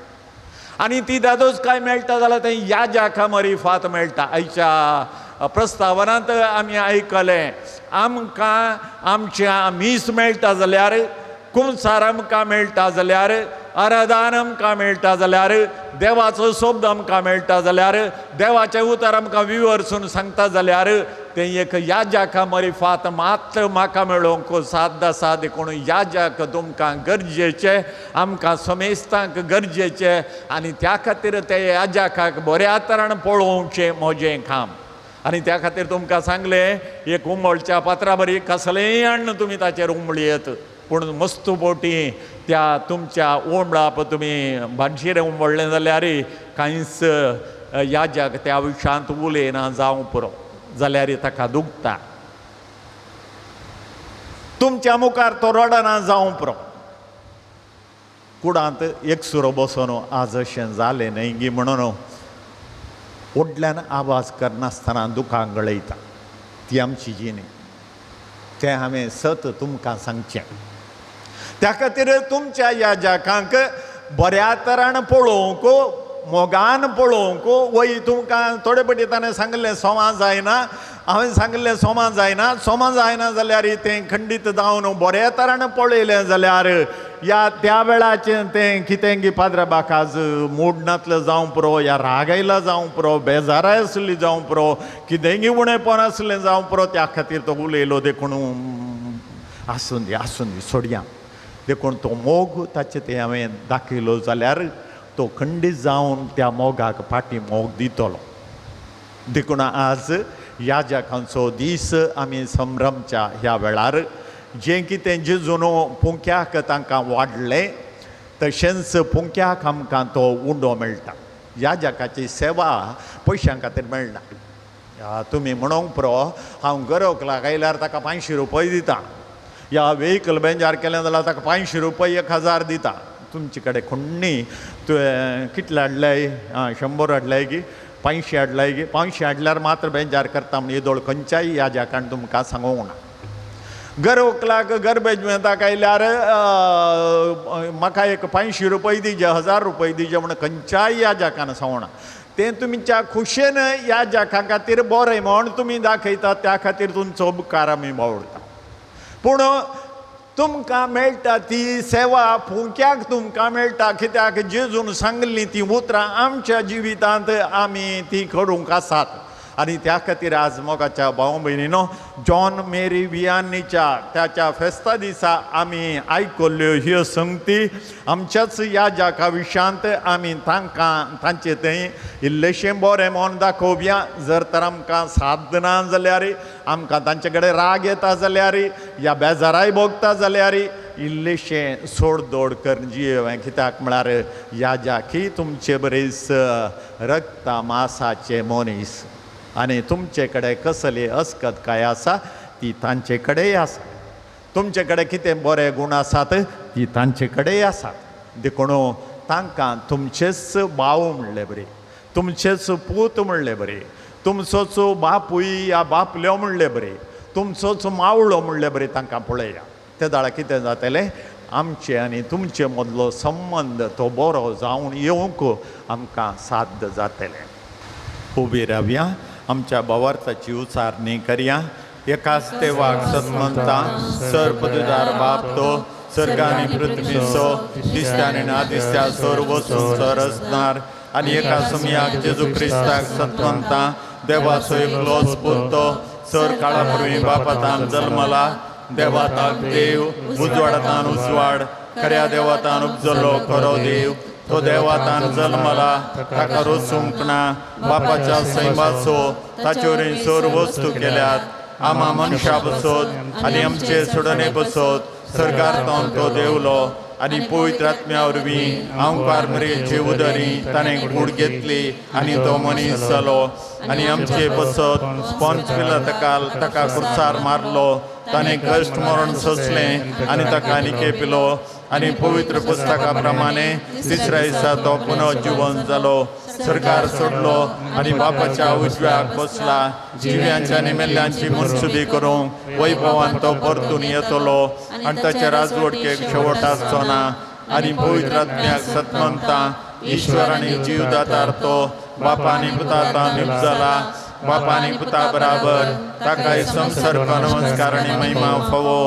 आनी ती दादोशकाय मेळटा जाल्यार तें याजका मरिफात मेळटा. आयच्या प्रस्तावनांत आमी आयकलें आमकां आमच्या मीस मेळटा जाल्यार, कुमसार आमकां मेळटा जाल्यार, आराधन आमकां मेळटा जाल्यार, देवाचो शब्द आमकां मेळटा जाल्यार, देवाचें उतर आमकां विवर्सून सांगता जाल्यार तें एक याजाका मरिफात मात्र म्हाका मेळोवंक साद आसा. देखून याजाक तुमकां गरजेचें, आमकां समेस्तांक गरजेचें आनी त्या खातीर ते याजाकाक बऱ्या तरान पळोवचें म्हजें काम. आनी त्या खातीर तुमकां सांगलें एक उमळच्या पात्रा बरी कसलेंय अन्न तुमी ताचेर उमळयत, पूण मस्त बोटी त्या तुमच्या उमळाप तुमी भानशिरें उमळ्ळें जाल्यार कांयच याजाक त्या विशांत उलयना जावं पुरो, जाल्यार ताका दुखता. तुमच्या मुखार तो रडना जावं पुरो. कुडांत एकसुरो बसून आज अशें जालें न्हय गी म्हणून व्हडल्यान आवाज करनासतना दुकां गळयता. ती आमची जिणी, तें हांवें सत तुमकां सांगचें. त्या खातीर तुमच्या ह्या जाकांक बऱ्या तरान पळोवंक, मोगान पळोवंक वय. तुमकां थोडे पटी ताणें सांगलें सोमा जायना, हांवें सांगलें सोमा जायना, सोमा जायना जाल्यार तें खंडीत जावन बऱ्या तरान पळयलें जाल्यार या त्या वेळाचें तें कितें गी पाद्रा आज मूड नातलें जावं पुरो, या राग आयला जावं पुरो, बेजाराय आसली जावं पुरो, कितें गी उणेपण आसलें जावं पुरो, त्या खातीर तो उलयलो. देखून आसूं दी, आसूं दी, सोडया. देखून तो मोग ताचे तें हांवें दाखयलो जाल्यार तो खंडीत जावन त्या मोगाक फाटीं मोग दितलो. देखून आज याजकांचो दीस आमी संभ्रमच्या ह्या वेळार जें कितें जेजून पुंक्याक तांकां वाडलें तशेंच पुंक्याक आमकां तो उंडो मेळटा. याजकाची सेवा पयशां खातीर मेळना. तुमी म्हणूंक पुरो हांव गरोवक लागायल्यार ताका 500 रुपया दिता, या वेहिकल बेंजार केलें जाल्यार ताका 500 रुपया 1000 दिता. तुमचे कडेन खुण्णी तुवें कितले हाडल्याय, 100 हाडल्याय की 500 हाडल्याय की 500 हाडल्यार मात्र बेंजार करता म्हण येदोळ खंयच्याय ह्या जाकान तुमकां सांगूंक ना. गरोवकलाक गरबेज मेळटा आयल्यार म्हाका एक 500 रुपया दिजे, 1000 रुपया दिजे म्हण खंयच्याय ह्या जाकान सांगना. तें तुमच्या खुशेन ह्या जाका खातीर बरें म्हण तुमी दाखयता, त्या खातीर तुमचो उपकार आमी बावडटा. पूण तुमकां मेळटा ती सेवा फुंक्याक तुमकां मेळटा, कित्याक जेजून सांगली ती उतरां आमच्या जिवितांत आमी ती करूंक आसात. आनी त्या खातीर आज मोगाच्या भाव भयणीनो जॉन मेरी वियानीच्या त्याच्या फेस्ता दिसा आमी आयकल्ल्यो ह्यो संगती आमच्याच ह्या जाका विशांत आमी तांकां तांचे थंय इल्लेशें बरें म्हूण दाखोवया. जर तर आमकां साद ना जाल्यार, आमकां तांचे कडेन राग येता जाल्यार, या बेजाराय भोगता जाल्यार इल्लेशें सोडदोड करून जियेवं. कित्याक म्हळ्यार ह्या जाकी तुमचे बरेच रक्ता मासाचे मनीस आनी तुमचे कडेन कसली अस्कतकाय आसा ती तांचे कडेन आसा. तुमचे कडेन कितें बरे गूण आसात ती तांचे कडेन आसात. देखून तांकां तुमचेच भाव म्हणले बरें, तुमचेच पूत म्हणले बरें, तुमचोच बापूय या बापल्यो म्हणले बरें, तुमचोच मावळो म्हणले बरें तांकां पळया. ते दाळा कितें जातलें, आमचे आनी तुमचे मदलो संबंद तो बरो जावन येवंक आमकां साध्य जातलें. उबी रावया, आमच्या भावार्थाची उचारणी करया. एकाच देवाक सतमंता सर्पदुदार बाप तो सर्ग आनी पृथ्वीचो दिसत्या आनी ना दिसत्या सर्व वस्तूंचो रचणार आनी एका समयाक जेजू क्रिस्ताक सतमंता देवाचो एकलोच पूत तो सर काळा पूर्वी बापातान जल्मला, देवातान देव, उजवाडातान उजवाड, खऱ्या देवातान उपजलो खरो देव, तो देवातान जल्मला, ताका रोसूंक ना, बापाच्या सैमाचो ताचे वरवीं सर्व वस्तू केल्यात, आमा मनशा बसत आनी आमचे सोडणे बसत सरकार तो देवलो आनी पवित्र आत्म्या वरवीं आंवकार मरेचे उदरी ताणें कूड घेतली आनी तो मनीस जालो आनी आमचे बसत पोंच पिलातकाल ताका कुर्सार मारलो, ताणें कश्ट मरण सोंसलें आनी ताका निकेपिलो आनी पवित्र पुस्तका प्रमाणे तिसऱ्या दिसा तो पुनर्जिवन जालो, सरकार सोडलो आनी बापाच्या उजव्याक बसला, जिव्यांच्या आनी मेल्ल्यांची मनसुबी करूंक वैभवान तो परतून येतलो आनी ताच्या राजवटकेक शेवट आसचो ना. आनी पवित्र आत्म्याक सतमंता ईश्वर आनी जीवदातार तो बापा आनी पुताता निपजला, बापा आनी पुता बराबर ताकाय संसर्ग नमस्कार आनी महिमा फावो.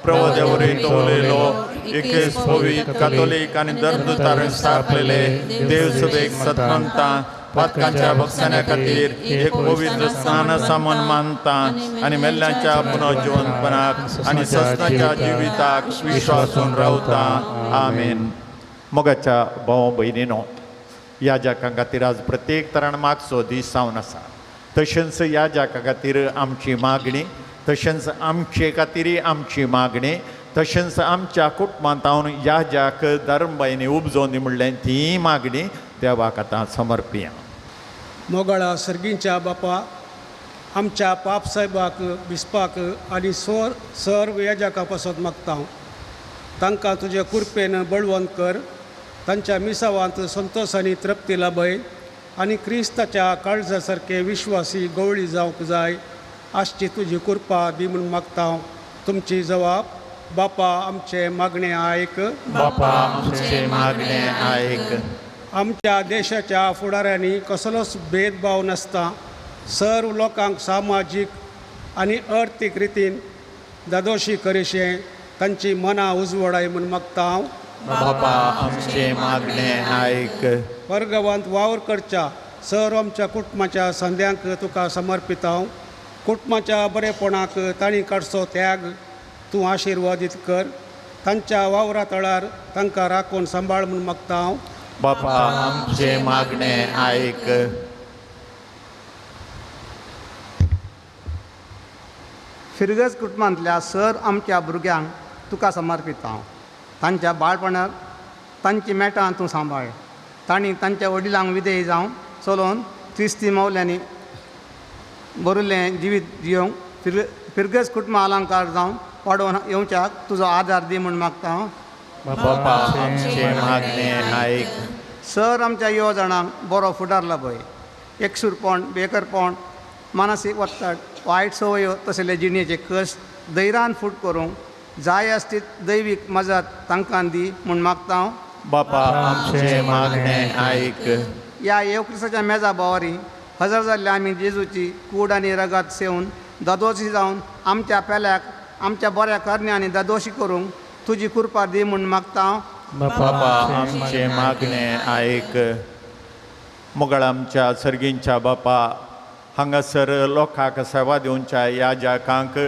प्रभु देवरे तो उलयलो, एकेच पवित्र कातोलीक आनी धर्मदूतार स्थापलेले देव सभेक सतमंता पातकांच्या भक्षण्या खातीर एक पवित्र स्नान सामान मानता आनी मेल्ल्याच्या पुनर्जिवनपणाक आनी ससनाच्या जिविताक विश्वासून रावता. आमेन. मोगाच्या भाव भयणीनो, ह्या जाकां खातीर आज प्रत्येक तरान मागचो दीस जावन आसा. तशेंच ह्या जाका खातीर आमची मागणी, तशेंच आमचे खातीरय आमची मागणी, तशेंच आमच्या कुटुंबांत ह्या जाक धर्मबायनी उपजोनी म्हणलें ती मागणी देवाक आतां समर्पिया. मोगाळा सर्गींच्या बापा, आमच्या पाप साहेबाक बिस्पाक आनी सर्व याजाका पासत मागता. तांकां तुजे कृपेन बळवंत कर, तांच्या मिसावांत संतोश आनी तृप्ती लाभय आनी क्रिस्ताच्या काळजा सारके विश्वासी गवळी जावंक जाय आसची तुजी कृपा दी म्हूण मागता. तुमची जवाब बापा आमचे मागणें आयक. बापा आमचे मागणें आयक. आमच्या देशाच्या फुडाऱ्यांनी कसलोच भेदभाव नासता सर्व लोकांक सामाजीक आनी अर्थीक रितीन दादोशी करिशें तांची मनां उजवडाय म्हूण मागता हांव. बापा आमचे मागणें आयक. परगांवांत वावर करच्या सर्व आमच्या कुटुंबाच्या संद्यांक तुका समर्पित हांव. कुटुंबाच्या बरेपणाक तांणी काडचो त्याग तूं आशिर्वादीत कर, तांच्या वावरा तळार तांकां राखून सांबाळ म्हूण मागता हांव. बापा आमचे मागणें आयक. फिरगज कुटुंबांतल्या सर आमच्या भुरग्यांक तुका समर्पित हांव. तांच्या बाळपणार तांची मेटां तूं सांबाळ, तांणी तांच्या वडिलांक विधेय जावन चलोवन क्रिस्ती मौल्यांनी बरिल्लें जिवीत जियोवंक फिरगज कुटुंब अलंकार जावन वाडोवन येवच्याक तुजो आदार दी म्हूण मागता हांव. बापा आमचे मागणें आयक. सर आमच्या युवा जाणांक बरो फुडार लाभय, एकसूरपण, बेकरपण, मानसीक वत्तड, वायट संवयो तसले जिणेचे कश्ट धैर्यान फूट करूंक जाय आसती दैवीक मजत तांकां दी म्हूण मागता हांव. बापा आमचे मागणें आयक. ह्या येवक्रिस्ताच्या मेजा बोवारी हजर जाल्ल्या आमी जेजूची कूड आनी रगत सेवन दादोशी जावन आमच्या पेल्याक आमच्या बऱ्या करण्यांनी दादोशी करूंक तुजी कृपा दी म्हूण मागता हांव. बापा आमचे मागणें आयक. मोगाळ आमच्या सर्गींच्या बापा, हांगासर लोकांक सेवा दिवच्या ह्या जाकांक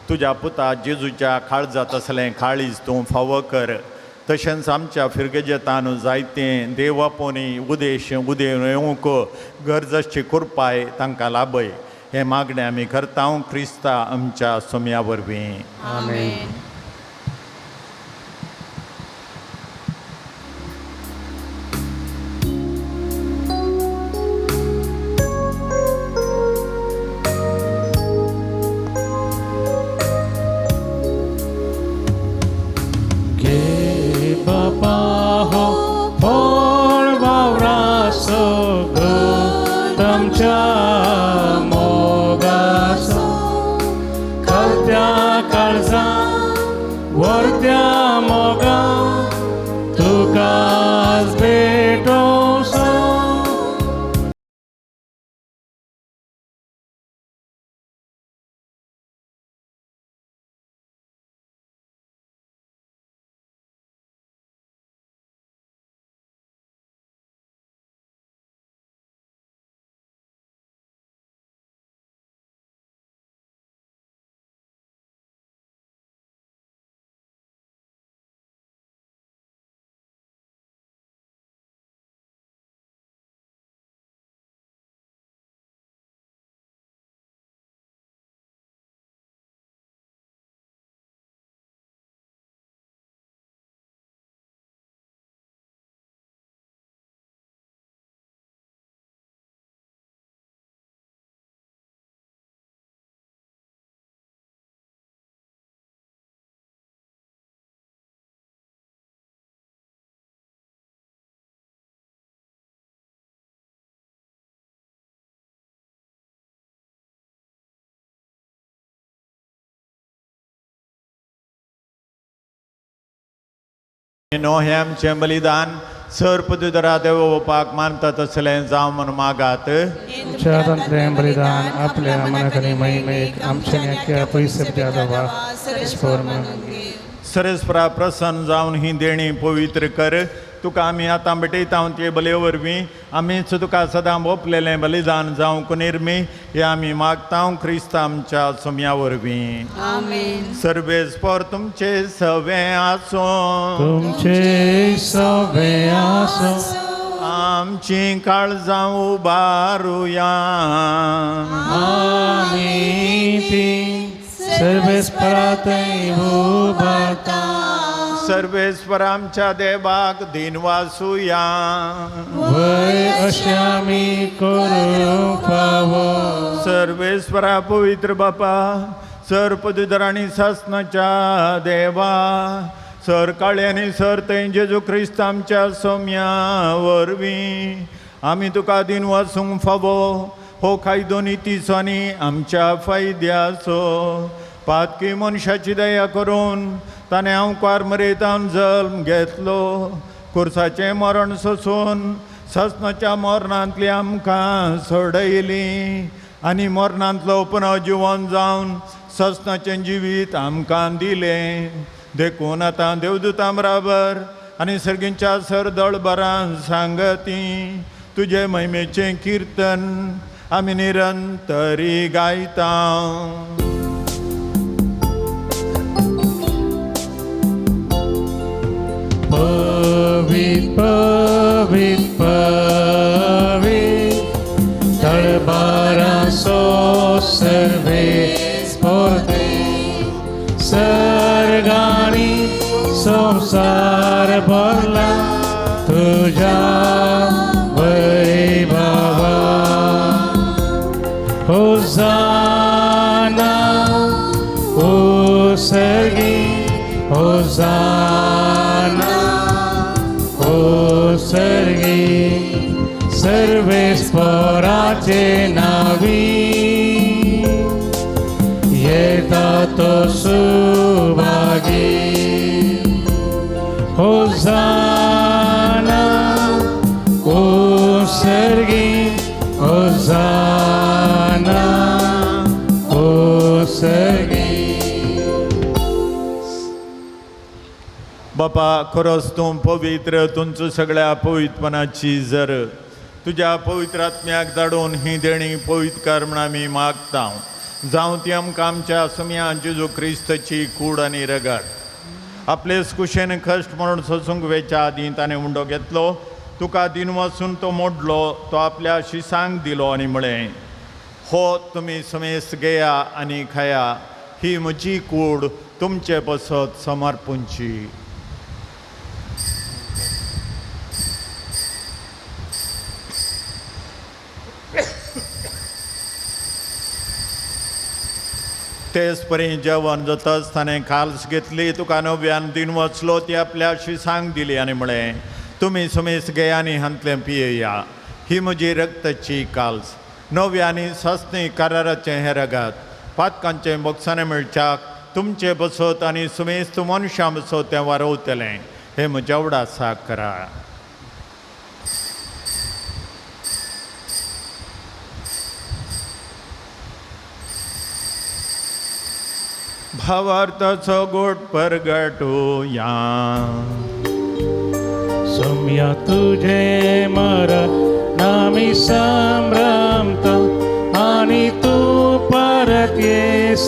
तुज्या पुता जेजूच्या काळजांत आसलें काळीज तूं फावो कर. तशेंच आमच्या फिरगेजेतान जायते देवापोनी उदेश उदेवन येवंक गरज आसची कृपाय तांकां लाभय. हें मागणें आमी करता क्रिस्ता आमच्या सोम्या वरवीं. आमेन. नो हें आमचें बलिदान सर पदुदरा देव बापाक मानता तसलें जावं म्हूण मागात. तुमच्या हातांतलें बलिदान आपल्या मनाक आनी महिमेक आमच्या पयसे. सरस्परा प्रसन्न जावन ही देणी पवित्र कर. तुका आमी आतां भेटयता ते बले वरवीं आमीच तुका सदां ओंपलेलें बलिदान जावंक निर्मी हें आमी मागता क्रिस्त आमच्या सोम्या वरवीं. आमेन. सर्वेस्पर तुमचे सवें आसूं. तुमचे सवे आसूं. आमची काळजां उबारुया. आमी ती सर्वेस्परातय उबारता. सर्वेस्पर आमच्या देवाक दिनवासुया. वय अशें आमी करूंक फावो. सर्वेस्परा पवित्र बापा, सर पदुधर आनी सासनाच्या देवा, सर काळे आनी सर थंय जेजू क्रिस्त आमच्या सोम्या वरवीं आमी तुका दिनवासूंक फावो. हो कायदो नितीचो आनी आमच्या फायद्याचो. पातकी मनशाची दया करून ताणें आंवकार मरेतान जल्म घेतलो. कुर्साचें मरण सोसून ससनाच्या मरणांतली आमकां सोडयली आनी मरणांतलो पुनर्जिवन जावन ससनाचें जिवीत आमकां दिलें. देखून आतां देवदूतां बराबर आनी सर्गींच्या सरदळबरान सांगती तुजे महिमेचें किर्तन आमी निरंतरी गायता. पवित पवित पवित दरबाराचो सर्वेस्पर देव, सर्गांनी संवसार भरला तुज्या वैभवान. होजाना ओ सर्गी, होजाना ओ सर्गी, सर्वेस्पराचे नावी येता तो सुभागी. होजाना ओ सर्गी, होजाना ओ सर्गी. बापा खरोच तूं पवित्र, तुमचो सगळ्या पवित्रपणाची जर तुज्या पवित्र आत्म्याक धाडून ही देणी पवित्र कर म्हण आमी मागता. जावं ती आमकां आमच्या सुम्या जेजू क्रिस्तची कूड आनी रगत. आपलेच कुशेन कश्ट म्हणून सोसूंक वेच्या आदीं ताणें उंडो घेतलो, तुका दिनवासून तो मोडलो, तो आपल्या शिसांक दिलो आनी म्हळें, हो तुमी समेस्त घेया आनी खाया, ही म्हजी कूड तुमचे पसत समर्पूंची. तेच परी जेवण जाताच ताणें काल्स घेतली, तुका नव्यान दिन वचलो, ती आपल्या शिसांक दिली आनी म्हळें, तुमी समेस्त घेया आनी हांतलें पियेया, ही म्हजी रक्ताची काल्स, नव्या आनी सासणी कराराचें हें रगत, पातकांचें बोगसाणें मेळच्याक तुमचे बसत आनी समेस्त मनशां बसत तें वारवतलें. हें म्हज्या उडासाक करा. भावार्थाचो गोट परगटुया. सोम्या तुझे मरण आमी संभ्रमता आनी तूं परत येस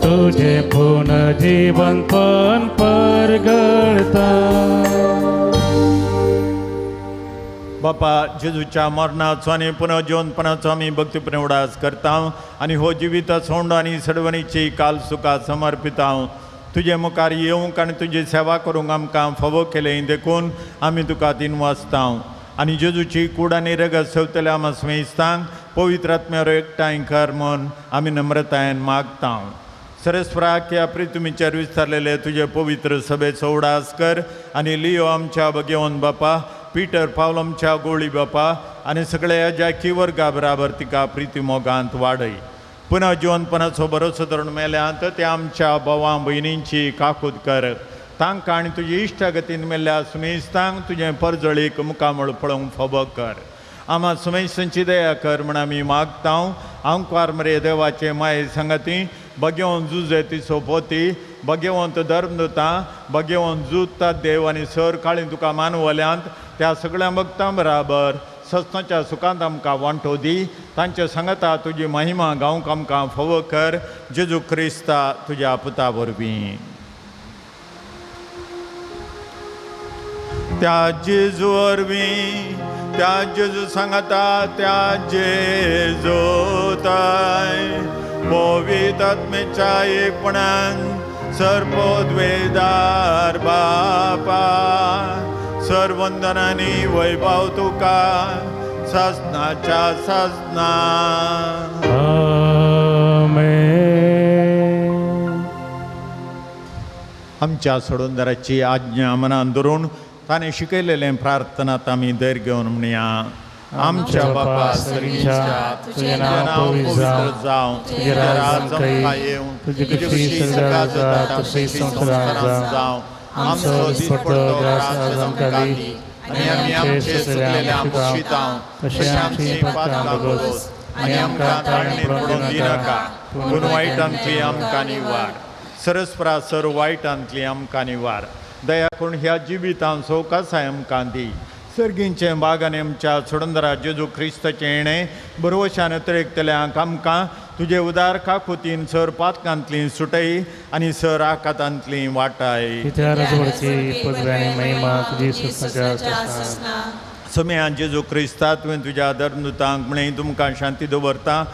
तुझे पुनर्जीवन पण परगळता. बापा जेजूच्या मरणाचो आनी पुनर्जीवनपणाचो आमी भक्तीपणे उडास करता आनी हो जिविताचो उंडो आनी सडवणीची काल सुखा समर्पिता. तुजे मुखार येवंक आनी तुजी सेवा करूंक आमकां फावो केलें देखून आमी तुका दिनवासता. आनी जेजूची कूड आनी रगत सेवतल्या आमा स्मेस्तांक पवित्र आत्म्यार एकठांय कर म्हूण आमी नम्रतायेन मागता. सरस्वराक ह्या प्रितुमीचेर विस्तारलेले तुजे पवित्र सभेचो उडास कर आनी लियो आमच्या भगेवन बापा, पीटर पावल आमच्या गोळी बापा आनी सगळ्या जाकी वर्गा बराबर तिका प्रिती मोगांत वाडय. पुनः जिवनपणाचो भरोसो धरून मेल्यांत त्या आमच्या भावां भयणींची काकूत कर. तांकां आनी तुजी इश्टागतीन मेल्ल्या सुमेस्तांक तुजें परजळीक मुखामळ पळोवंक फावो कर. आमा सुमेस्तांची दया कर म्हण आमी मागता. आंकवार मरे देवाचे माये सांगाती भगेवन जुजे तिचो पोती भगेवंत धर्मदुतां भगेवंत जुता देव आनी सर काळी तुका मानवल्यांत त्या सगळ्या भक्तां बराबर सस्नाच्या सुखांत आमकां वांटो दी तांचे सांगता तुजी महिमा गावंक आमकां फावो कर जेजू क्रिस्ता तुज्या पुता वरवीं. त्या जेजू वरवीं त्या जेजू सांगता त्या जेजू ताय पवित्र आत्म्याच्या एकपणान सर्वोद्वेदार बापा सर्वंदनानी वैभव तुका सासनाच्या सासना. आमेन. आमच्या सोडूनदाराची आज्ञा मनान धरून ताणें शिकयलेलें प्रार्थनात आमी धैर्य घेवन म्हणया. आमच्या बापा सर्गीच्या तुजें नांव पवित्र जावं, तुजें राज आमकां येवं, तुजी खुशी स्वर्गात जाता तशी संवसारांत जावं. आमचो दिसपडतो ग्रास आज आमकां दी आनी आमी आमचे चुकलेल्या मुक्षितांव तशें आमची पातकां भोगोस आनी आमकां ताळणेंत पडून दिनाका पूण वायटांतली आमकां निवार. सरस्परा सर वायटांतली आमकां निवार. दया करून ह्या जिवितांत सवकासाय आमकां दी. सर्गींचें बाग आनी आमच्या सोडंदरा जेजू क्रिस्ताचें येणें बरवशान अतिरेकतल्यांक आमकां तुजे उदार काकुतीन सर पातकांतली सुटय आनी सर आकातांतली वाटाय. समयान जेजू क्रिस्ता तुवें तुज्या धर्मदुतांक म्हळें तुमकां शांती दवरता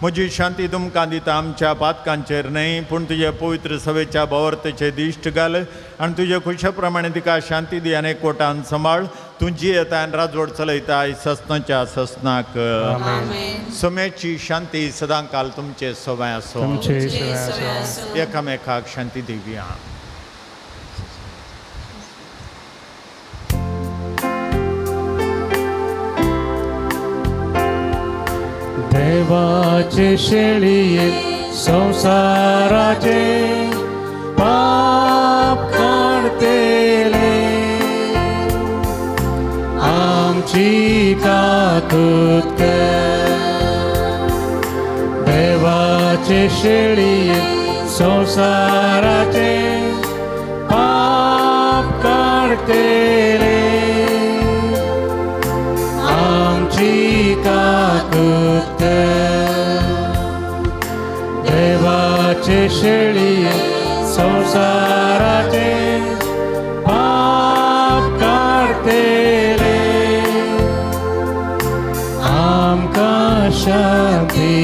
म्हजी शांती तुमकां दिता. आमच्या पातकांचेर न्हय पूण तुजे पवित्र सभेच्या भावार्थेचे दिश्ट घाल आनी तुजे खुशे प्रमाणे तिका शांती दी आनी कोटान सांबाळ. तूं जियेता आनी राजवट चलयता ससनाच्या ससनाक. समेची शांती सदांकाल तुमचे सवय आसो. एकामेकाक शांती दिवया. देवाचे शेळये संसाराचे पाप काडतेले आमची काकूत कर. देवाचे शेळये संसाराचे पाप काडतेले आमची काकूत कर. देवाचे शेळये संसाराचे पाप काडतेले आमकां शांती.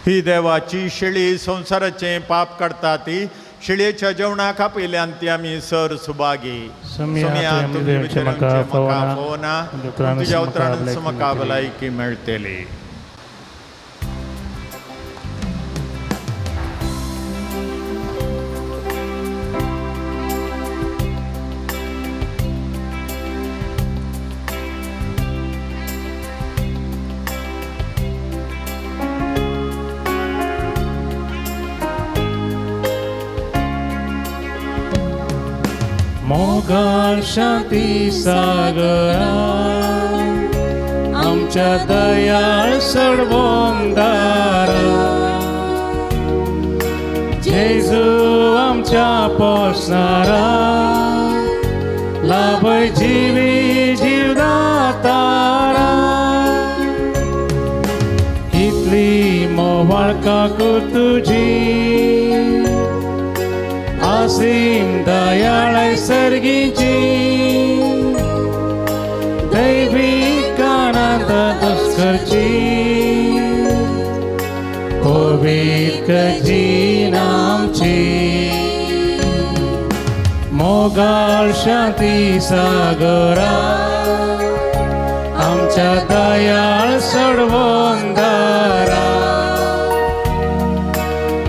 ही देवाची शेळी संवसाराचें पाप काडटा ती शेळयेच्या जेवणाक आपयल्यान ती आमी सर सुभागी. तुज्या उतरान म्हाका भलायकी मेळटली. मोगाळ शांती सागरा आमच्या दयाळ सडवंदारा जेजू आमच्या पोसणारा लाभय जिवी जीवदातारा. इतली मोवाळ काकूत तुजी आसीम दयाळ सर्गीची दैवी कानांत दुस्करची पवित्र जीण आमची. मोगाळ शांती सागरा आमच्या दयाळ सडवंदारा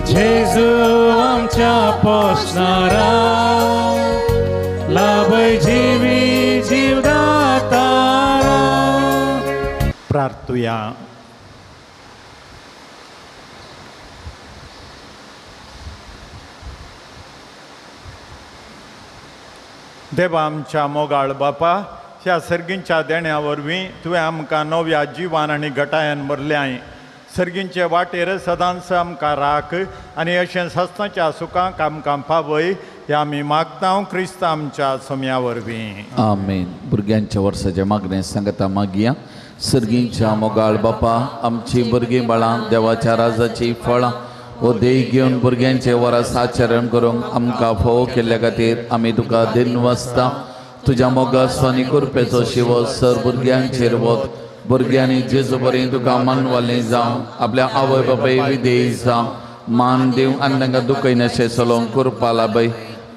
जेजू आमच्या पोसणारा लाभय जिवी जीवदातारा. प्रार्थुया. देवा आमच्या मोगाळ बापा ह्या सर्गींच्या देण्या वरवीं तुवें आमकां नव्या जिवान आनी घटायान भरल्याय. सर्गींचे वाटेर सदांच आमकां राख आनी अशें सस्नाच्या सुखांक आमकां पावय हे आमी मागता क्रिस्त आमच्या सोम्या वरवीं. आमेन. भुरग्यांच्या वर्साचे मागणें सांगता मागया. सर्गींच्या मोगाळ बापा, आमची भुरगीं बाळां देवाच्या राजाची फळां हो देह घेवन भुरग्यांचे वरस आचरण करूंक आमकां फोव केल्ल्या खातीर आमी तुका दिनवासता. तुज्या मोगाचो आनी कृपेचो शिवो सर भुरग्यांचेर वत. भुरग्यांनी जेजू बरें तुका मानवालें जावं, आपल्या आवय बापाय विधेयी जावं, मान दिवं आनी तांकां दुखयनाशें चलोवंक कृपा लाभय.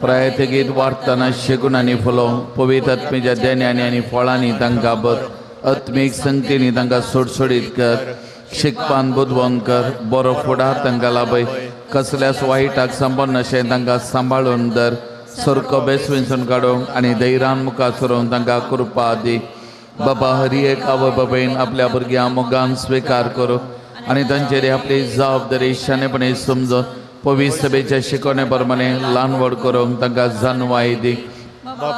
प्रायतगीत वाडटना शेगूण आनी फुलोवंक पवित्र आत्मेच्या देण्यांनी आनी फळांनी तांकां बर आत्मीक संगतींनी तांकां सोडसोडीत कर. शिकपान बुदवंत कर, बरो फुडार तांकां लाभय. कसल्याच वायटाक संबंद तांकां सांबाळून धर. सारको बेस विंचून काडूंक आनी धैर्यान मुखार सरूंक तांकां कृपा दी. बाबा, हरी एक आवय बापायन आपल्या भुरग्यां मोगान स्विकार करूं आनी तांचेर आपली जबाबदारी शाणेपणी समजून पवित्र सभेच्या शिकवणे प्रमाणे ल्हान व्हड करूंक तांकां जानवाय दी.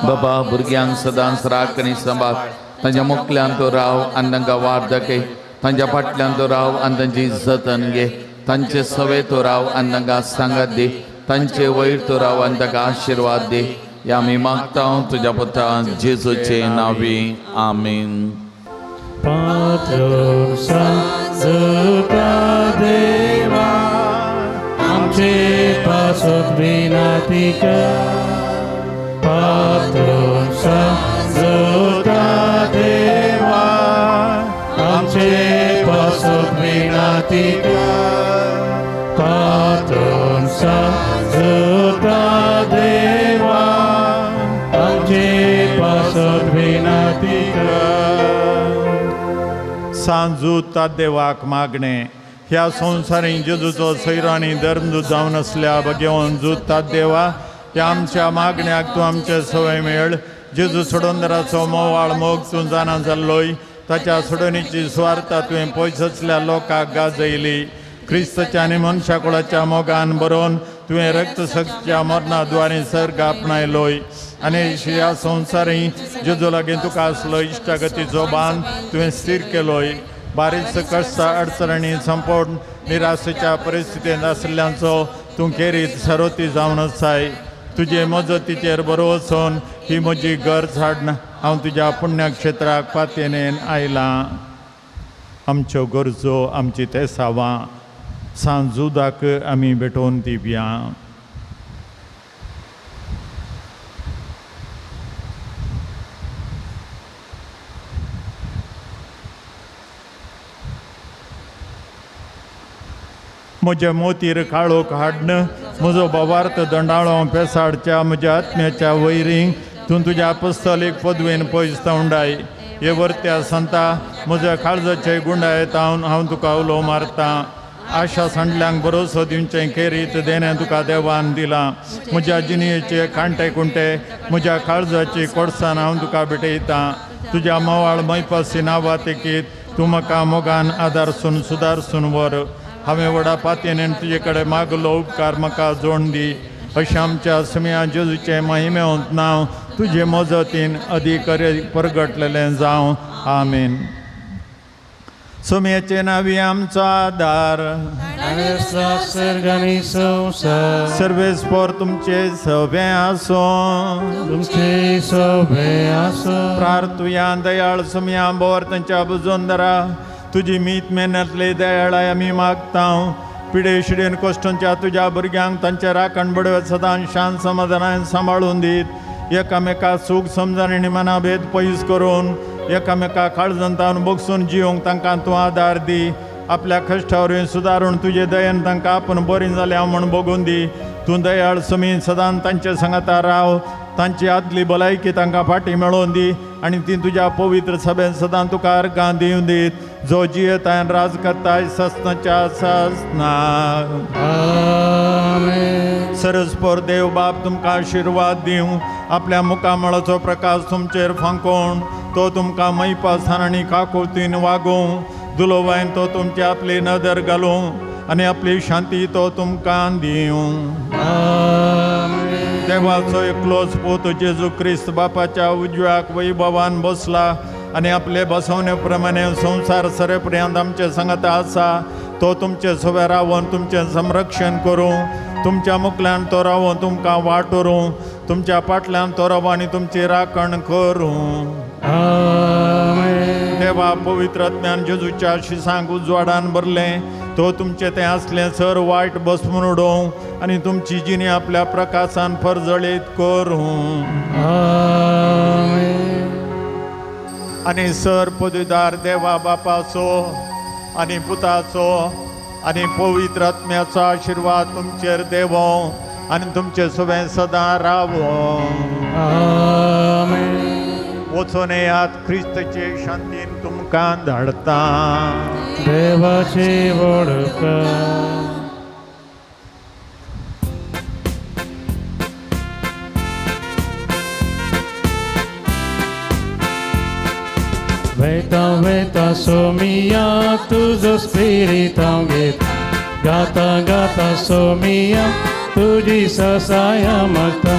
बाबा, भुरग्यांक सदांच राख आनी सांबाळ. तांच्या मुखल्यान तूं राव आनी तांकां वाट दाखय. तांच्या फाटल्यान तूं राव आनी तांची जतन घे. तांचे सवे तूं राव आनी तांकां सांगात दी. तांचे वयर तूं राव आनी तांकां आशिर्वाद दी. ह्या आमी मागता तुज्या पुता जेजूचे नांवी. आमीन. पात्रोन सांजुता देवा, आमचे पासत विनंती कर. पात्रोन सांजुता देवा, आमचे पासत विनंती कर. पात्रोन सांजुता देवा, आमचे पासत विनंती कर. सांजूता देवाक मागणें. ह्या संवसारी जेजूचो सैरो आनी धर्मदूत जावन आसल्या भगेवन जुता देवा, ह्या आमच्या मागण्याक तूं आमचे सवय मेळ. जेजू सोडोंदराचो मोवाळ मोग तूं जाणा जाल्लोय. ताच्या सोडोवणेची सुवार्ता तुवें पयस लोकांक गाजयली. क्रिस्तच्या आनी मनशा कुळाच्या मोगान बरोवन तुवें रक्तसक्तच्या मरणा द्वारे सर्ग आपणायलोय. आनी ह्या संवसारी जेजू लागीं तुका आसलो इश्टागतीचो बांद तुवें स्थीर केलोय. बारीक कश्ट अडचणी संपोवन निराशेच्या परिस्थितींत आशिल्ल्यांचो तूं खेरीत सरोती जावन आसाय. तुजे मजतीचेर बरो वचून ही म्हजी गरज हाडन हांव तुज्या पुण्यक्षेत्राक पातयेन आयलां. आमच्यो गरजो आमची तेसावां सांजुदाक आमी भेटोवन दिवया. म्हज्या मोतीर काळोख हाडन म्हजो भावार्थ दंडाळो पेसाडच्या म्हज्या आत्म्याच्या वैरींक तूं तुज्या पुस्तलीक पदवेन पयस तवंडाय. हे वरत्या संता, म्हज्या काळजाचे गुंडायत हांव तुका उलो मारता. आशा सांडल्यांक भरोसो दिवचें खेरीत देणें तुका देवान दिलां. म्हज्या जिणेचे कांटे कुंटे म्हज्या काळजाची कोडसान हांव तुका भेटयतां. तुज्या मोवाळ मैपासी नांवा तेकीत तूं म्हाका मोगान आदारसून सुदारसून व्हर. हांवें व्हडा पातयेन तुजे कडेन मागलो उपकार म्हाका जोड दी. अशें आमच्या सुम्या जेजूचें महिमेवंत नांव तुजे मजतीन अदीक परगटलेलें जावं. आमीन. सुम्याचे नावी आमचो आदार. सर्वेस्पोर तुमचे सवे आसूं. तुमचे सवे आसूं. प्रार्थुया दयाळ सुम्या बोर तांच्या बुजोंदरा तुजी मीत मेहनतली दयाळाय आमी मागता. पिडे शिडेन कश्टांच्या तुज्या भुरग्यांक तांचे राखण बडवत सदां शांत समाधानान सांबाळून दीत. एकामेका सूख समजण आनी मनाभेद पयस करून एकामेका काळजंतावन बगसून जिवंक तांकां तूं आदार दी. आपल्या कश्टावरवीं सुदारून तुजे दयेन तांकां आपूण बरीं जाल्या म्हूण बगून दी. तूं दयाळ समी सदां तांचे सांगाता राव. तांची आदली भलायकी तांकां फाटीं मेळोवन दी आनी ती तुज्या पवित्र सभेन सदां तुका अर्गां दिवन दीत. जो जियेताय राज करताय ससनाच्या ससना. सरस्पोर देव बाप तुमकां आशिर्वाद दिवं. आपल्या मुखामळाचो प्रकाश तुमचेर फांकोवन तो तुमकां मैपासान आनी काकुळतीन वागोवं. दुलोवायन तो तुमची आपली नदर घालूं आनी आपली शांती तो तुमकां दिवं. देवा देवाचो एकलोच पूत जेजू क्रिस्त बापाच्या उजव्याक वैभवान बसला आनी आपले बसवणे प्रमाणे संवसार सरेपर्यंत आमचे सांगात आसा तो तुमचे सवे रावन तुमचें संरक्षण करूं तुमच्या मुखल्यान तो रावन तुमकां वाट व्हरूं तुमच्या फाटल्यान तो राव आनी तुमची राखण करूं. देवा पवित्र आत्म्यान जेजूच्या शिसांक उजवाडान भरलें तो तुमचें तें आसलें सर वायट बसमून उडोवं आनी तुमची जिणी आपल्या प्रकाशान परजळीत करूं. आनी सर पदवीदार देवा बापाचो आनी पुताचो आनी पवित्र आत्म्याचो आशिर्वाद तुमचेर देवो आनी तुमचे सगळें सदां रावो. वचून येयात क्रिस्तचे शांतीन तुमकां धाडता. देवाची वळख. वेता वेता सोमिया तुजो स्पिरीत हांव घेता गाता गाता सोमिया तुजी ससाया मागता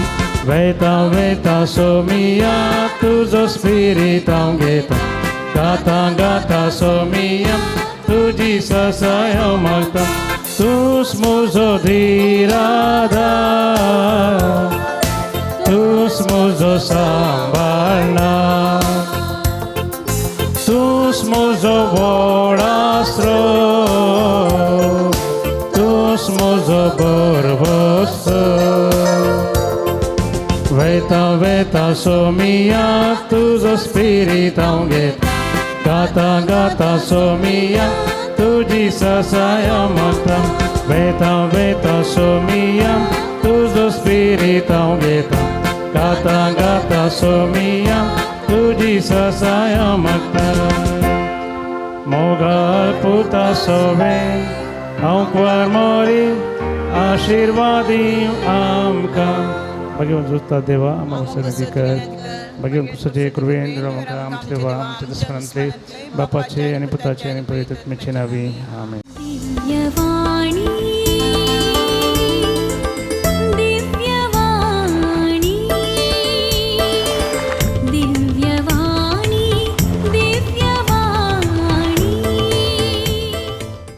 वेता वेता सोमिया तुजो स्पिरीत हांव घेता गाता गाता सोमिया तुजी ससाया मागता तूंच म्हजो धीराधार तूंच म्हजो सांबाळणार तूंच म्हजो व्हड आसरो तूंच म्हजो भरवंसो. वेता वेता सोमिया तुजो स्पिरीत हांव घेता गाता गाता सोमिया तुजी ससाया मागता वेता वेता सोमिया तुजो स्पिरीत हांव घेता गाता गाता सोमिया तुजी ससाया मागता. मोगाळ पुता सोवे हांव कुवार मोरी आशिर्वादी आमकां. भगवान जुस्ता देवा आमकां विनंती कर भगवान कुसाचे कृपेन आमकां आमचे देवा आमच्या दुस्मनांतले बापाचे आनी पुताचे आनी पवित्र आत्म्याचे नांवी आमेन.